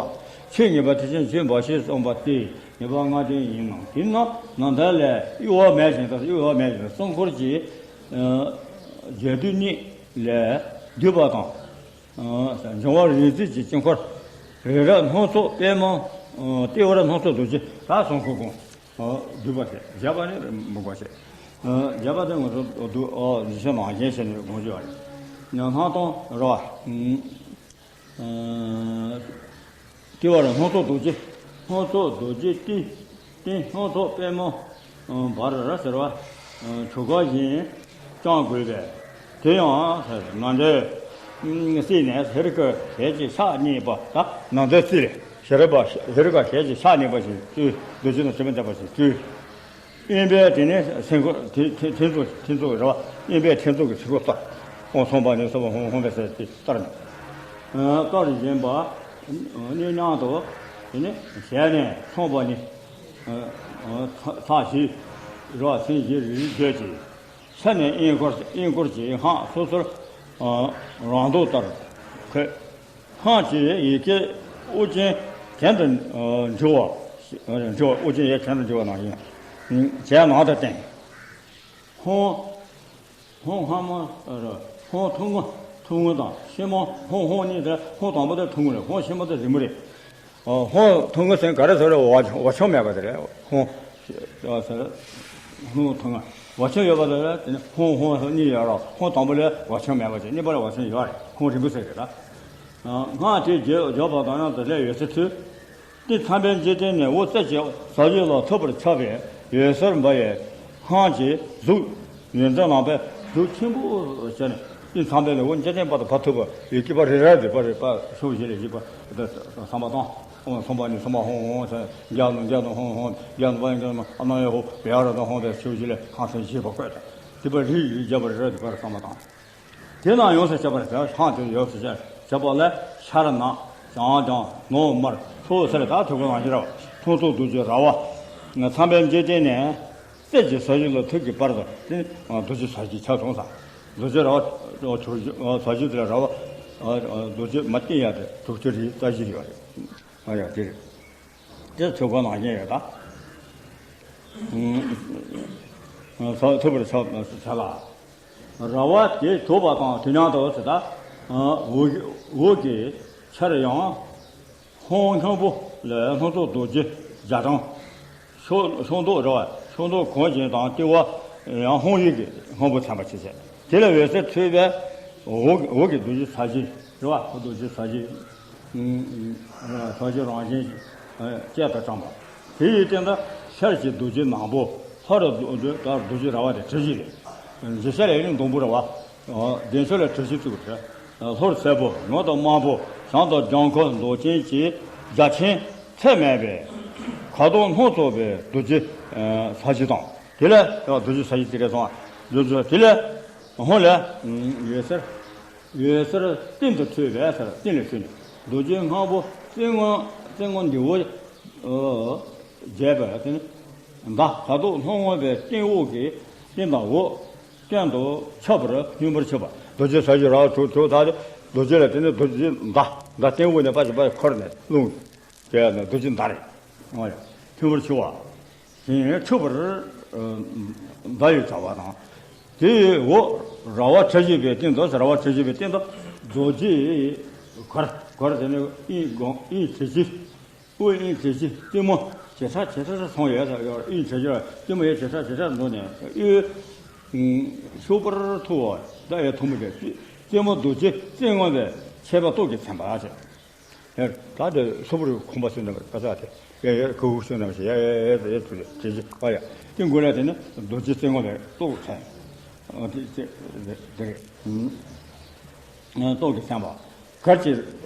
ཆོས་ངེས་པ་ཐེག་ཆེན་ཆོས་འབའ་ཞིག་གསུངས་པ་སྟེ་ཉེས་པ་ལྔ་ལྡན་ཡིན་ནོ། དེས་ན་ནམ་ཟླ་ལས་གཡོ་བ་མེད་བཞིན་དུ་གཡོ་བ་མེད་བཞིན་དུ་གསུང་འཁོར་གྱི་རྒྱས་བསྡུས་གཉིས་ལས་བསྡུས་པ་དང་། འབྱུང་བ་རིག་འཛིན་གྱི་དཀྱིལ་འཁོར། རི་རབ་སྣ་ཚོགས་པད་མ། ལྟེ་བར་སྣ་ཚོགས་རྡོ་རྗེ་ད་གསུང་འཁོར་དགོངས། བསྡུས་པ་དེ་བརྒྱ་པ་ནི་མི་དགོས་ཤེས། བརྒྱ་པ་དེ་ང་ཚོ་བསྡུ་འཇིགས་བྱེད་ནང་བཞིན་བྱས་ནས་དགོངས་ཀྱི་ཡོད་རེད། ཡང་སྣང་སྟོང་རེད་བ། ལྟེ་བར་སྣ་ཚོགས་རྡོ་རྗེ། སྣ་ཚོགས་རྡོ་རྗེ་སྟེ། སྟེང་སྣ་ཚོགས་པད་མ། འབར་ཟེར་བ། བྱུང་ཁ་བཞིན། ཅང་དགོས་པས། དེ་ཡང་ཟེར་ནམ་ཟླའི་རྩེ་ནས་ཧེ་རུ་ཀ་ཞལ་གྱི་ཕྱག་གཉིས་པ་ད་ནམ་ཟླའི་རྩེ་ལས་ཧེ་རུ་ཀ་ཧེ་རུ་ཀ་ཞལ་གྱི་ཕྱག་གཉིས་པ་ཞིག་བཙུགས། རྡོ་རྗེ་དང་བྱེ་མ་བརྡེབས་པ་ཞིག་བཙུགས། གཡོན་པས་དེ་ནས་སེང་གོ་ཐེ་ཐེ་ཐེ་ཚོམ་ཐེ་ཚོམ་རེད་བ། གཡོན་པས་ཐེ་ཚོམ་གྱི་ཚིག་གོ་གཏོར། ཨོ་ཚོམ་པ་ནི་སོ་པ་ཧོང་ཧོང་པའི་སེ་དེ་གཏོར་ནས། གཏོར་བཞིན་པ། གནས་མཉམ་དུ་དེ་ནི་ཞལ་ནས་མཐོང་པ་ནི། ཚ་ཞིག་རོ་སེམས་ཞིག་རིག་བརྗོད་ཀྱི། ཕྱི་ནས་དབྱིན་སྐོར་དབྱིན་སྐོར་གྱི་སྔགས་སོ་སོར་རང་མདོག་ལྟར་འཁོད། སྔགས་ཀྱི་ཡི་གེ་དབུ་ཅན་གྱེན་དུ་འགྱུར་བ། འགྱུར་བ་དབུ་ཅན་ཡིག་གྱེན་དུ་འགྱུར་བ་ནང་བཞིན། གྱེན་ནང་དུ་བསྟན། ཧོང་། ཧོང་སྔ་མ། ཧོང་ཐུང་ངུ། ཐུང་ངུ་དང་ཕྱི་མ། ཧོང་ཧོང་གཉིས་དེ་ཧོང་དང་པོ་དེ་ཐུང་ངུ་རེད། ཧོང་ཕྱི་མ་དེ་རིང་མོ་རེད། ཧོང་ཐུང་ངུ་ཟེར་ག་རེ་ཟེར་རེད། བ་བ་ཆུང་མེད་པ་དེ་རེད། ཧོང་། ཧོང་ཐུང་ངུ། བ་ཆུང་ཡོད་པ་དེ་རེད། དེ་ནི་ཧོང་ཧོང་གཉིས་ཡོད་རེད། ཧོང་དང་པོ་ལ་བ་ཆུང་མེད་པ་ཅིག་གཉིས་པ་ལ་བ་ཆུང་ཡོད་རེད། ཧོང་རིང་པོ་ཟེར་རེད་ད། སྔགས་དེ་བརྗོད་བརྗོད་པ་དང་མཉམ་དུ་སླེབས་ཡོད་ཚུལ་ཚུལ། ཏེ་མཚམས་པའི་འཇིག་རྟེན་ནས་འོ་ཙེ་ཅིག་ཟ་རྒྱུ་ལ་ཐུག་པར་ཆགས་པའི་འོད་ཟེར་འབར་བའི་སྔགས་ཀྱི་གཟུགས་ཡོན་ཏན་ལང་པའི་གཟུགས་ཆེན་པོ་བྱས་ནས། ཏེ་མཚམས་པའི་ནས་འོ་འཇིག་རྟེན་བར་དུ་བར་ཐུག་པ་ཡི་གེ་པ་རེ་རེ་རེ་པ་རེ་པ་ཤུགས་བཞི་ལས་བཞི་པ་བསམ་པ་བཏང་། ཨོ་གསུམ་པ་ནི་གསུམ་པ་ཧོང་ཧོང་ཟེར། བརྒྱ་ནི་བརྒྱ་ནི་ཧོང་ཧོང་། བརྒྱ་ནི་བ་ཡི་བརྒྱ་ནི་ཨ་ན་ཡ་ཧོ་བེ་ཡ་ར་དང་ཧོང་དེ་ཤུགས་བཞི་ལས་ཁང་ཚན་བཞི་པ་བཀོད་དེ། དེ་པ་རིགས་བརྒྱ་པ་རེ་རེ་དེ་པར་བསམ་པ་བཏང་། དེ་ན་ཡོངས་སུ་ཁྱབ་པར་བྱ། སྔགས་དེ་ཡོངས་སུ་ཁྱབ་པ་ལ་ཤར་ནག་བྱང་ལྗང་ནག་དམར་ཕྱོགས་སེར་དག་ཐུག་པ་ནང་བཞིན་རེད། ལྷུན་རྫོགས་རྡོ་རྗེ་ར་བ། མཚམས་པའི་འཇིག་རྟེན་ནས་ཙེ་གི་ཟ་ཞིང་ལ་ཐུག་གི་བར་དུ་དེ་རྡོ་རྗེ་ཟ་ཞིང་ཆ་ཚང་ས། རྡོ་རྗེ་ར་བ་ཟ་ཞིང་དེ་ལ་ར་བ། རྡོ་རྗེ་མ་བསྟན་ཡ་དེ་དྲུག་ཅུ་རེ་རྩ་བཞི་ཡོད་རེད། ཨ་ཡ་དེ་རེད། དེ་ཚོད་དགོས་ནང་བཞིན་ཡོད་ད། ཐུབ་པར་ཆགས་བྱ་ལ། ར་བ་དེ་དུ་བ་དང་དུས་མཉམ་དུ་ཟེར་ད། འོག་འོག་གི་ཆར་ཡང་། ཧོང་སྔོན་པོ་ལས་ལྷུན་རྫོགས་རྡོ་རྗེ་རྒྱ་གྲམ། ཕྱོགས་ཕྱོགས་མདོག་རེད་བ། ཕྱོགས་མདོག་གོང་བཞིན་དང་ལྟེ་བ་ཡང་ཧོང་ཡིག་གི་སྔོན་པོ་མཚན་པ་ཆེ་ཆེ། དེ་ལ་འོད་ཟེར་འཕྲོས་པས་འོག་འོག་གི་རྡོ་རྗེ་ས་གཞི་རེད་བ། རྡོ་རྗེ་ས་གཞི། ས་གཞི་རང་བཞིན་གཅིག་ཏུ་བཀྲམ་པ། དེ་ཡི་སྟེང་དུ་ཤར་གྱི་རྡོ་རྗེ་ནག་པོ། ལྷོར་རྡོ་རྗེ་ར་བ་དེ་གྲུ་བཞི་རེད། འཇིགས་བྱེད་ལས་ནི་ཟླུམ་པོ་རེད་བ། བདེ་མཆོག་ལས་གྲུ་བཞི་བཙུགས་པ་རེད། ལྷོར་སེར་པོ། ནུབ་ཏུ་དམར་པོ། བྱང་དུ་ལྗང་ཁུ་མདོག་ཅན་གྱི་རྒྱ་ཆེན་ཚད་མེད་པའི་ཁ་དོག་སྣ་ཚོགས་པའི་རྡོ་རྗེ་ས་གཞི་དང་། དེ་ལས་རྡོ་རྗེ་ས་གཞི་དེ་རེད་སོང་། རྡོ་རྗེ་དེ་ལས། ཧོང་ལས། འོད་ཟེར། འོད་ཟེར་སྟེང་དུ་འཕྲོས་པས་ཟེར། སྟེང་ལས་འཕྲོས་ནས་རྡོ་རྗེ་སྔོན་པོ་རྩེ་སྔོན་རྩེ་སྔོན་འདི་འོ། རྒྱས་པ་དེ་ནི། མདའ་ཁ་དོག་སྣ་སྔོན་པའི་སྟེང་འོག་གི་སྟེང་དང་འོག་སྟེང་དུ་ཁྱབ་པར་མཐུན་པར་ཕྱེ་བ། རྡོ་རྗེ་ས་གཞི་ར་བ་དྲུག་དྲུག་དག་དེ་རྡོ་རྗེ་ལ་དེ་ནི་རྡོ་རྗེ་མདའ་མདའ་སྟེང་འོག་ནས་ཕར་ཕྱིན་པ་འཁོར་ནས་རླུང་། དེ་ཡང་རྡོ་རྗེ་མདའ་རེད། འོ་ཡ། མཐུན་པར་ཕྱེ་བ། དེ་ཡང་འཕྲོས་པར་མདའ་ཡི་བྱ་བ་དང་། དེ་ཡི་འོག་ར་བ་གྲུ་བཞི་པའི་སྟེང་དུ། ར་བ་གྲུ་བཞི་པའི་སྟེང་དུ་རྡོ་རྗེ་གར་གར་དེ་ནི་དབྱིངས་དགོངས་དབྱིངས་གྲུ་བཞི། དབུ་དབྱིངས་གྲུ་བཞི་སྟེང་མོ་ཇེ་ཕྲ་ཇེ་ཕྲ་སོང་ཡོད་ས་ཡོད། དབྱིངས་གྲུ་བཞི་སྟེང་མོ་ཡང་ཇེ་ཕྲ་ཇེ་ཕྲ་འགྲོ་ནས་དབུས་ཕྱུག་པོར་ཐུག་པ། ད་ཡང་ཐུག་མོ་དེ་སྟེང་མོ་རྡོ་རྗེ་རྩེ་སྔོན་པའི་ཆད་པ་སྟོབས་ཀྱིས་མཚན་པ་ཟེར། ད་དེ་སུ་བུར་ཁོང་པ་སུ་འདྲ་བ་ས་དེ་ཡ་ཡ་ཁུ་བུ་སུ་འདྲ་བ་ཞིག་ཡ་ཡ་ཡ་ཡ་ཐུག་དེ་ཅི་ཨ་ཡ་དེ་མགོ་ལ་དེ་ནི་རྡོ་རྗེ་རྩེ་སྔོན་པའི་སྟོབས་མཚན། དེ་དེ་རེད། སྟོབས་ཀྱིས་མཚན་པ། གར་གྱི།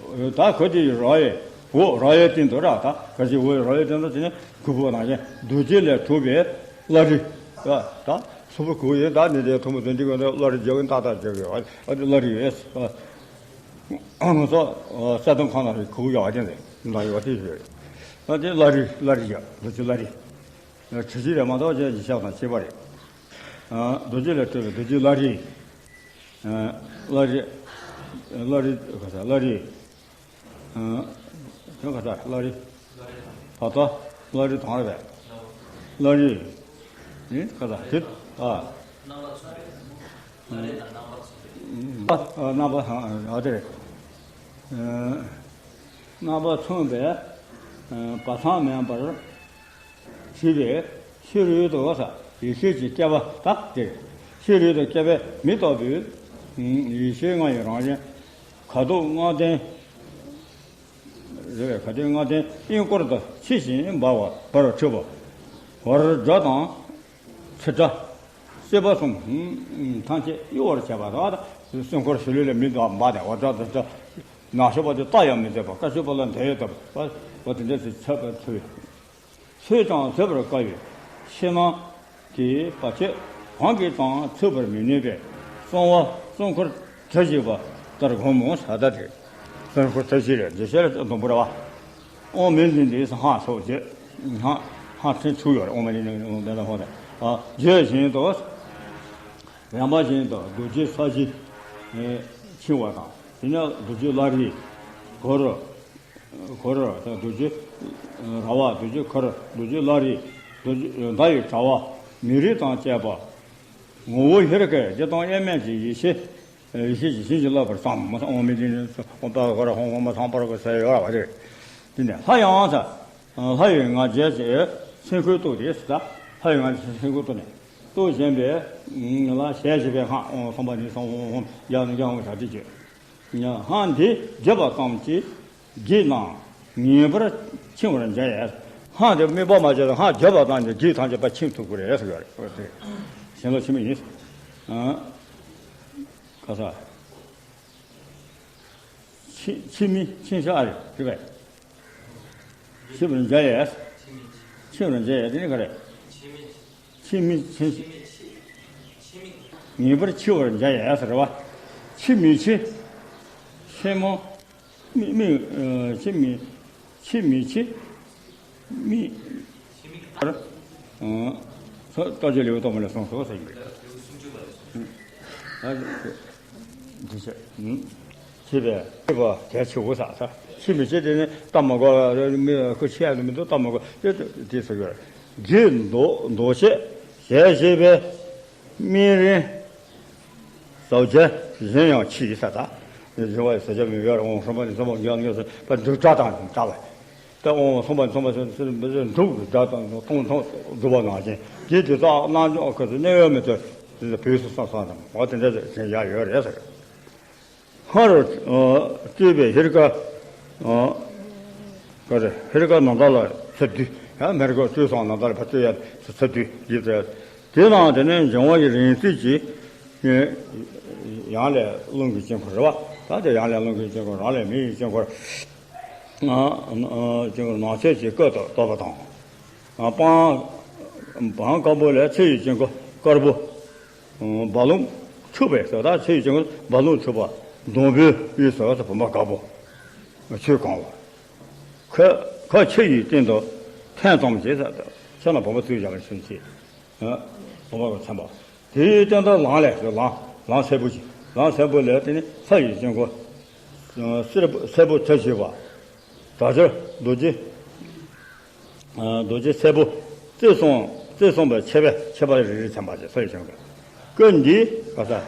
ད་གར་གྱི་ར་ཡའི་འོག་ར་ཡའི་སྟེང་དུ་ར། ད་གར་གྱི་འོག་ར་ཡའི་སྟེང་དུ་དེ་ནི་གུས་པ་ནང་བཞིན་རྡོ་རྗེ་ལས་གྲུབ་པའི་བླ་རི། ད་ད་སུ་བུར་གུ་ཡིན་ད་ནི་དེ་ཐུག་མོ་དོན་འདི་ག་ནི་བླ་རི་རྒྱལ་བའི་ཏག་ཏག་རྒྱལ་བའི་ཨ་ཨ་དེ་བླ་རི་ཡོད། ང་ཚོ་གསལ་སྟོན་ཁང་ནང་རི་གུ་ཡག་ཅན་རེད། ད་ཡོད་དེ་ཞུ་རེད། ཨ་དེ་བླ་རི་བླ་རི་ཡ་རྡོ་རྗེ་བླ་རི། གྲུ་བཞི་རེད་མ་གཏོགས་ཅན་གྱི་ཞབས་དང་ཁྱད་པར་རེད། རྡོ་རྗེ་ལས་གྲུབ་པའི་རྡོ་རྗེ་བླ་རི། བླ་རི། བླ་རི་ག་ས་བླ་རི། དོན་ག་ས་བླ་རི། ད་ལྟ་བླ་རི་དང་རེད་པས། བླ་རི། ནི་ག་ས་དེ་ཨ། རྣམ་པ་ཨ་དེ་རེད། རྣམ་པ་མཚུངས་པའི་བ་ཚང་མེད་པར། བྱས་པའི་ཤེས་རིག་ཏུ་ས་ཡེ་ཤེས་ཀྱི་སྐྱེ་བ་དག་སྟེ། ཤེས་རིག་ཏུ་སྐྱེ་བའི་མི་རྟག་པའི་ཡེ་ཤེས་ལྔ་ཡི་རང་བཞིན། ཁ་དོག་ལྔ་ལྡན། རེད་པས། ཁ་དོག་ལྔ་ལྡན་དབྱིངས་སྐོར་དུ་ཕྱེ་ཞིང་འབར་བ་འབར་འཕྲོས་པ། བར་སྒྲ་དང་། ཚིག་སྒྲ། སྲིད་པ་གསུམ་ཐམས་ཅད་གཡོ་བར་བྱེད་པ་དང་། སེམས་འཁོར་ཞི་ལུས་ལ་མི་འདུག་འབར་ནས་བར་སྒྲ་དང་སྒྲ། ནག་ཤོས་པ་དེ་བལྟ་ཡང་མི་བདེ་བ། དཀར་ཤོས་པ་ལ་འདོད་ཡོད་བཏབ་པ། འོ་དེ་འདྲ་ཞིག་ཆགས་པའི་ཚུལ། ཚོས་ཀྱང་བཟོད་པར་དཀའ་བའི་ཕྱི་ནང་གི་བར་ཆད་གང་གིས་ཀྱང་ཚུགས་པར་མི་ནུས་པས། གསང་བ་གསང་འཁོར་གྲུ་བཞི་པ་ལྟར་བསྒོམ་མོ་ས་ད་དེ། ཁོ་ཐབས་ཤེས་རེད། འདི་ཤེས་རེད་དང་པོ་རེད་བ། དབང་མེད་འཛིན་དེས་སྔགས་སོགས་བརྗོད། སྔགས་སྔགས་ཕྲེང་ཚུགས་ཡོད་རེད། དབང་མེད་འཛིན་དེ་ལ་ཧོ་དང་། བརྗོད་བཞིན་དུ། རིམ་པ་བཞིན་དུ་རྡོ་རྗེ་ས་གཞི་འཆིང་བ་དང་། དེ་ནས་རྡོ་རྗེ་བླ་རི་གུ་རུ། གུ་རུ་དང་རྡོ་རྗེ་ར་བ། རྡོ་རྗེ་གུ་རུ། རྡོ་རྗེ་བླ་རི། རྡོ་རྗེ་མདའ་ཡི་དྲ་བ། མེ་རི་དང་བཅས་པ། ངོ་བོ་ཧེ་རུ་ཀའི་རྒྱུ་དང་དབྱེར་མེད་ཀྱི་ཡེ་ཤེས། ཡེ་ཤེས་ཀྱི་བྱིན་གྱིས་བརླབས་པར་བསམ། དབང་མེད་འཛིན་དེས་ཨོཾ་ཏཱ་གུ་རུ་ཧཱུྃ་ཧཱུྃ་མ་ཚངས་པར་སྐུ་ཟེར་ཡོད་ར་བ་རེད། དེ་ནས་ལྷ་ཡང་ཟེར། ལྷ་ཡི་ང་རྒྱལ་གྱི་སེམས་ཁོས་གཏུགས་ཏེ་ཟེར། ལྷ་ཡི་ང་རྒྱལ་གྱི་སེམས་ཁོས་གཏུགས་ནས་གཏུགས་བཞིན་པའི་ལ་ཞལ་བཞི་པའི་སྔགས། ཨོཾ་སྭ་བྷཱ་ནི་སྭཱ་ཧཱུྃ་ཧཱུྃ། ཡ་ནི་ཡ་ཧཱུྃ་ཞབས་བྲིས་བརྗོད། སྔགས་འདི་བརྗོད་པ་ཙམ་གྱིས་བགེགས་རྣམས་ངེས་པར་འཆིང་བར་འགྱུར་ཡ། སྔགས་འདི་དམིགས་པ་མ་བརྗེད་ན་སྔགས་བརྗོད་པ་ཙམ་གྱིས་བགེགས་ཐམས་ཅད་པ་འཆིང་ཐུབ་ཀྱི་རེད་ཟེར་གྱི་རེད། ཞེན་ལོག་ཆེན་པོ་ཡིན། ཨ། ག་ས། འཆི་འཆི་མེད་འཆིང་བྱ་རེད་རེད་པས། འཆིང་བར་འགྱུར་ཡས། འཆིང་བར་འགྱུར་ཡས་དེ་ནི་ག་རེ། འཆི་མེད་འཆིང་ངེས་པར་འཆི་བར་འགྱུར་ཡས་ཟེར་བ། འཆི་མེད་འཆི། ཆེན་མོ། མི་མི་ཨ། འཆི་མེད་འཆི་མེད་འཆི། མི། ཨ། ས་བཀའ་བརྒྱུད་ལེའུ་སྟོང་པ་ལས་གསུངས་སོ་ཟེར་གྱི་རེད། ཨ། འདི་བྱས། ཨུམ། བྱས་པས་ཤེས་པ་གལ་ཆེའོ་ཟེར། ས་འཆི་མེད་འཆི་དེ་ནི་སྟབས་མ་གོ་བ་མི་ཁོ་འཆི་ཡ་མི་འདུག་སྟབས་མ་གོ་དེ་དེ་ཟེར་གྱི་རེད། བགེགས་ཟློག་ཟློག་བྱེད་ཞལ་བཞི་པའི་སྨན་རིམ་ཟབ་རྒྱས་གཞན་ཡང་མཆིས་ཟེར། ད་བཞི་པ་ཟབ་རྒྱས་མི་ཡོད་རེད། ཨོཾ་སྭ་བྷཱ་ནི་སྭཱ་ཧཱུྃ་ཡང་ཡོད་ཟེར་བ་འབྲུག་སྒྲ་དང་འདྲ་བས། ད་ཨོཾ་སྭ་བྷཱ་ནི་སྭཱ་ཧཱུྃ་ཟེར་འབྲུག་གི་སྒྲ་དང་སྟོང་ཐུན་སྒྲུབ་པ་ནང་བཞིན་དེ་དེ་དག་རྣལ་འབྱོར་ཁོ་ཚོ་གནས་ཡོད་མི་ཚོ་དེ་ཚོ་བོད་སུ་སོང་སོང་དང་འོ་དེ་འདྲ་ཟེར་ཡ་ཡོད་རེད་ཟེར། སྔར་སྤྲོས་པའི་ཧེ་རུ་ཀ། ཀ་རེ་ཧེ་རུ་ཀ་ནཱ་ད་ལ་ཚར་དུས། ཡང་མེ་རི་ཀ་སྤྲོས་སོང་ནཱ་ད་ལ་ཕར་སྤྲོས་ཡ་ཚར་དུས་ཡིན་ཟེར། དེ་ནང་དེ་ནས་འབྱུང་བ་ཡི་རིང་བསྲེལ་གྱིས། ཡང་ལས་རླུང་གི་དཀྱིལ་འཁོར་རེད་བ། ད་དེ་ཡང་ལས་རླུང་གི་དཀྱིལ་འཁོར། རང་ལས་མེ་ཡི་དཀྱིལ་འཁོར། ཨ། ཨ། དཀྱིལ་འཁོར་ནང་ཚན་གྱི་སྐད་དུ་བསྡུས་པ་དང་། ཨ། སྤང་སྤང་དཀར་པོ་ལས་ཚེ་ཡི་དཀྱིལ་འཁོར་དཀར་པོ། ཨ། རྦ་ཀློང་འཁྲུགས་པའི་ཟེར། ད་ཚེ་ཡི་དཀྱིལ་འཁོར་རྦ་ཀློང་འཁྲུགས་པ། སྡོང་པོའི་དབུས་སུ་བུམ་པ་དཀར་པོ་ཆོས་གང་བ། ཁ་ཁ་ཆུ་ཡི་སྟེང་དུ་ཐོན་ཙམ་གྱིས་ཟེར། ཆུ་ནང་བུམ་པ་ཚུར་བཞག་པ་ཤུགས་ཆེ། ཨ། བུམ་པ་གི་མཚན་པ། དེའི་སྟེང་དུ་ལམ་ལས་ཟེར། ལམ་ལམ་སེར་པོ་ཞིག་ལམ་སེར་པོ་ལས་དེ་ནི་ས་ཡི་དཀྱིལ་འཁོར། ཨ། སེར་པོ་སེར་པོ་ཐལ་བྱེད་པ། དྲག་ཆར་རྡོ་རྗེ། ཨ། རྡོ་རྗེ་སེར་པོ་རྩིབས་གསུམ་རྩིབས་གསུམ་པའི་ཕྱེད་པ་ཕྱེད་པ་རེ་རེ་ཚན་པ་ཞིག་ས་ཡི་དཀྱིལ་འཁོར། སྐུ་འདི་ག་ས།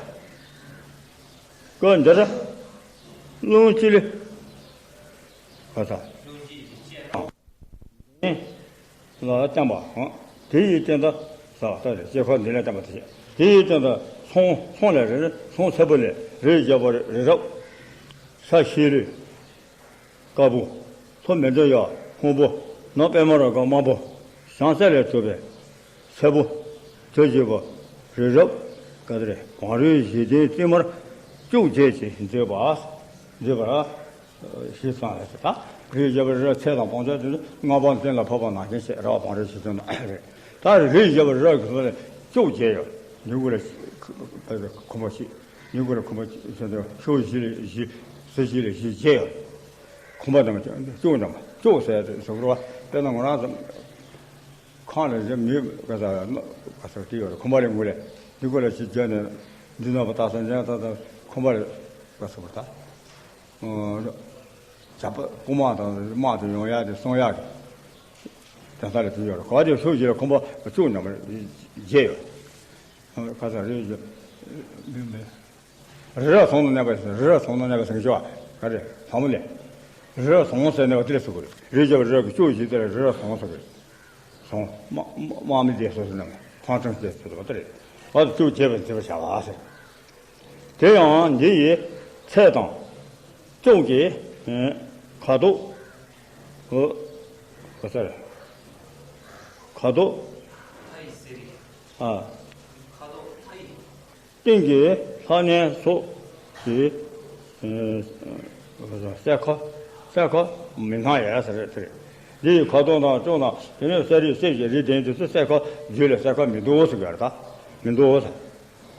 སྐུ་འདིར་རླུང་བཅུད་ག་ས། ལ་བརྟེན་པའམ། དེ་ཡི་སྟེང་དུ་ས་ལྟ་རེ་ལྕེ་ཁོག་འདི་ལ་བརྟེན་པ་དེ་བྱས། དེ་ཡི་སྟེང་དུ་ཟངས་ཟངས་ལས་རེ་རེ་ཟངས་སེར་པོ་ལས་རིའི་རྒྱལ་པོ་རི་རབ། ས་གཞི་ལུས་དཀར་པོ། ལྷོ་མི་འདྲ་ཡག་ཧོང་པོ། ནགས་པད་མ་ར་ག་དམར་པོ། བྱང་ས་ལས་གྲུབ་པའི་སེར་པོ། དྲི་ཞིམ་པོ། རི་རབ། ག་དེ་རེད། བང་རིམ་བཞི་ལྡན་ཏིལ་མར་བཅོ་བརྒྱད་ཀྱིས་མཛེས་པ། མཛེས་པར། ཞེས་གསུངས་ཡོད་ཟེར། ད་རིའི་རྒྱལ་པོ་རི་རབ་ཚད་དང་བང་ཆེན་དེ་ནི་མངའ་འབངས་སྟེང་ལ་ཕོག་པ་ནང་བཞིན་བྱས་ར་བ་བང་རིམ་བཞི་ལྡན་དང་རེད། ད་རིའི་རྒྱལ་པོ་རི་རབ་ཀྱི་ཚོགས་ལས་བཅོ་བརྒྱད་ཡོད། མྱུ་གུ་ལ་ཁུ་ཁུ་ཁུ་ཁུམ་པ་བཞི། མྱུ་གུ་ལ་ཁུམ་པ་བཞི་ཟེར་དུས་ཕྱོགས་བཞི་ལ་བཞི། ཟུར་བཞི་ལ་བཞི་བརྒྱད་ཡོད། ཁུམ་པ་རྣམས་བཅུ་རྣམས་བཅུ་ཟེར་དུས་ཟུར་བ་དཔེར་ན་ང་རང་ཚོ་ཁང་ལ་བཞི་མི་ག་ས་ག་ས་དེ་ཡོད་རེད། ཁུམ་པ་ལས་ངུ་ལས་འདི་གུ་ལ་བཞི་བརྒྱད་ནས་འདི་ན་བ་ད་ས་འཇང་ད་ད་ཁུམ་པ་ལས་ག་ས་བར་ད། ཇག་པ་རྐུན་མ་དང་དམག་དེ་ཡོང་ཡག་དེ་སོང་ཡག་གི་དེ་ལྟར་ལ་དེ་ཡོད་རེད། ག་དེ་ཕྱོགས་བཞི་ལ་ཁུམ་པ་བཅུ་རྣམས་བརྒྱད་ཡོད། ཁ་ས་རེད་ཡོད་མི་མེད། རི་རབ་ཟངས་ནང་གནས་པ་ཟེར། རི་རབ་ཟངས་ནང་གནས་པ་ཟེར་གྱི་ཡོད་ག་རེ་ལྷ་མོ་ལས། རི་རབ་ཟངས་ཟེར་གནས་པ་དེ་ལ་ཟེར་གི་རེད། རི་རྒྱལ་པོ་རི་རབ་ཀྱི་ཕྱོགས་བཞི་དེ་ལ་རི་རབ་ཟངས་ཟེར་གི་རེད། ཟངས་དམག་དམག་མི་སྡེ་སོ་སོ་རྣམས་ཐང་ཆེན་སྡེ་སོ་སོ་དེ་རེད། བར་དུ་བཅུ་བྱས་པ་མཛེས་པར་བྱ་བ་ཟེར། དེ་ཡང་འདི་ཡི་ཚད་དང་། ལྕོག་གི་ཁ་དོག་ཁ་དོག་ཨ། སྟེང་གི་ལྷ་གནས་སོགས་ཀྱི་སྲད་ཁ། སྲད་ཁ་མི་སྣང་ཡས་ཟེར་རེད་དེ་རེད། འདི་ཡི་ཁ་དོག་དང་ལྕོག་དང་དེ་ནས་གསེར་རི་གསེར་གྱི་རི་ལྡན་དེ་ཚོ་སྲད་ཁ་རྒྱུད་ལ་སྲད་ཁ་མི་འདུག་ཟེར་གི་རེད། ད་མི་འདུག་ཟེར།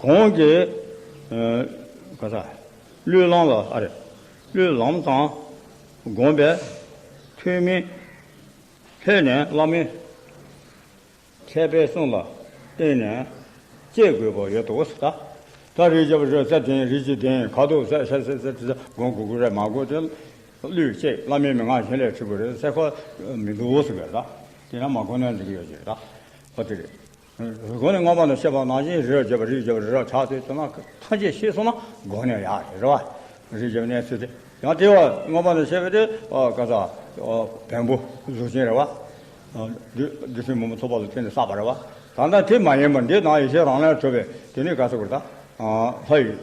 གོང་གི་ག་ས་ལུས་ལམ་ལ་ཨ་རེ། བློས་ལམ་དང་བསྒོམས་པའི་ཐུན་མིན་ལྷོད་ནས་བླ་མའི་མཁས་པའི་གསུང་ལ་བརྟེན་ནས་སྐྱེ་དགོས་པ་ཡོད་དོ་ཟེར། ད་ད་རིགས་བརྒྱ་པ་རེད་ཟེར་དེ་རིགས་ཀྱི་དེ་ཁ་དོག་ཟེར་ཟེར་ཟེར་ཟེར་ཟེར་སྒོམ་དགོས་དགོས་རེད་མ་དགོས་དེ་བློས་བཅད་བླ་མའི་མན་ངག་གཞན་ལས་འཁྲུལ་པ་རེད་ཟེར་ཁ་མི་འདུག་ཟེར་གི་རེད། ད་དེ་ན་མ་དགོས་ན་འགྲིག་གི་ཡོད་ཀྱི་རེད། ད་ཨོ་དེ་རེད། སྒོ་ནས་མངོན་པ་ནི་བཤད་པ་ནང་བཞིན་རི་རབ་བརྒྱ་པ་རིགས་བརྒྱ་པ་རི་རབ་ཆགས་ཚུལ་དེ་ན་ཐམས་ཅད་ཤེས་སོང་ན་དགོངས་ནས་ཡག་རེད་བ། རིགས་བརྒྱ་པའི་གནས་ཚུལ་དེ་ཡང་དེ་བ་མངོན་པ་ནི་བཤད་པའི་དེ་ག་ས་བེམ་པོ་གཟུགས་ཅན་རེད་བ། བདུད་བདུད་སྲིན་མུན་པ་ཚོགས་པ་ལ་བརྟེན་ནས་བསགས་པ་རེད་བ། ད་ལྟ་དེ་མ་ཡིན་པར་འདི་ནང་ཡེ་ཤེས་རང་ལས་གྲུབ་པའི་དེ་ནི་ག་ས་གོ་ད་ལྷ་ཡི་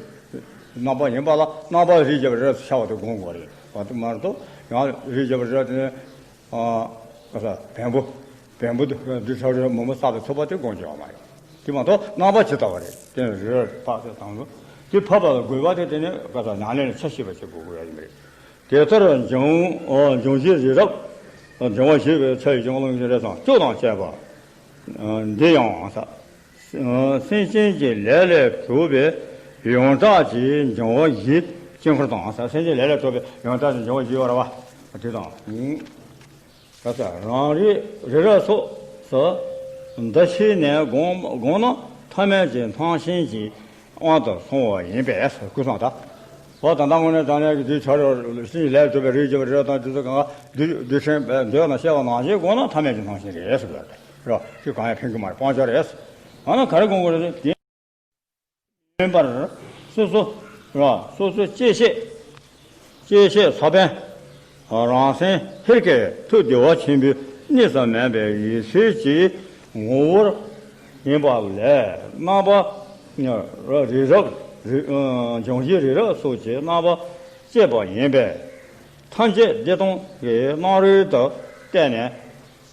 རྣམ་པ་ཡིན་པ་ལ་རྣམ་པ་རིགས་བརྒྱ་པའི་རི་རབ་ཤར་བ་དེ་དགོངས་དགོས་རེད་བ། དེ་མ་གཏོགས་ཡང་རིགས་བརྒྱ་པའི་རི་རབ་དེ་ནི་ག་ས་བེམ་པོ། བེམ་པོ་འདི་ཁྲ་རོལ་མུན་པ་བསགས་པའི་ཚོགས་པ་དེ་དགོངས་ཀྱི་ཡོད་མ་རེད། དེ་མ་གཏོགས་རྣམ་པ་ཇི་ལྟ་བ་རེད་དེ་རེད་བརྟག་དཔྱད་དང་དུ་དེ་ཕབ་པ་ལ་དགོས་པ་དེ་དེ་ནི་ག་ས་ཉམས་ལེན་ལ་ཆ་ཤེས་པ་ཞིག་དགོས་དགོས་ཡ་ཡིན་པ་རེད། དེ་ལྟར་འབྱུང་འབྱུང་བཞིའི་རི་རབ་འབྱུང་བ་བཞི་པའི་ཆ་ཡི་འབྱུང་རླུང་གི་རེ་ཟུང་བཅུ་དང་བཅས་པ་འདི་ཡང་ས་སེམས་ཅན་གྱི་ལས་ལས་གྲུབ་པའི་ཡོངས་གྲགས་ཀྱི་འབྱུང་བ་བཞིའི་དཀྱིལ་འཁོར་དང་ས་སེམས་ཅན་ལས་ལས་གྲུབ་པའི་ཡོངས་གྲགས་ཀྱི་འབྱུང་བ་བཞི་ཡོད་རེད་བ། དེ་དང་། ག་ས་རང་རིག་རི་རབ་སོགས་སུ་འདུ་ཤེས་ནས་བསྒོམ་བསྒོམ་ན་ཐ་མལ་གྱི་སྣང་ཞེན་གྱི་དབང་དུ་སོང་བ་ཡིན་པས་སྐུ་གསུང་དག། འོ་ད་ལྟ་དངོས་གནས་དྲང་གནས་ཀྱི་དུས་ཆ་རོ་ལུས་ལས་གྲུབ་པའི་རིགས་ཀྱི་རི་རབ་དང་དེ་ཚོ་གང་ག་དུས་དུས་ཆེན་པའི་འདོད་ན་བཤད་པ་ནང་བཞིན་བསྒོམ་ན་ཐ་མལ་གྱི་སྣང་ཞེན་རེད་ཟེར་བ་རེད། དེ་གང་ཡང་ཕན་གྱི་མ་རེད། སྤང་བྱ་རེད། ཨ་ན་ག་རེ་བསྒོམ་དགོས་རེད་དེ། མིན་པར། སོ་སོ། ར། སོ་སོ་བཅད་ཤེས། བཅད་ཤེས་ས་བོན། རང་སེམས་ཧེར་གྱི་ཐུགས་བདེ་བ་ཆེན་པོའི་གནས་སུ་མེད་པའི་ཡེ་ཤེས་ཀྱི་ངོ་བོར་ཡིན་པ་ལས་རྣམ་པ། རི་རབ། རི། འབྱུང་བཞིའི་རི་རབ་སོགས་ཀྱི་རྣམ་པ་བཅད་པ་ཡིན་པས། ཐམས་ཅད་བདེ་སྟོང་གི་སྣང་རུང་དུ་བལྟས་ནས།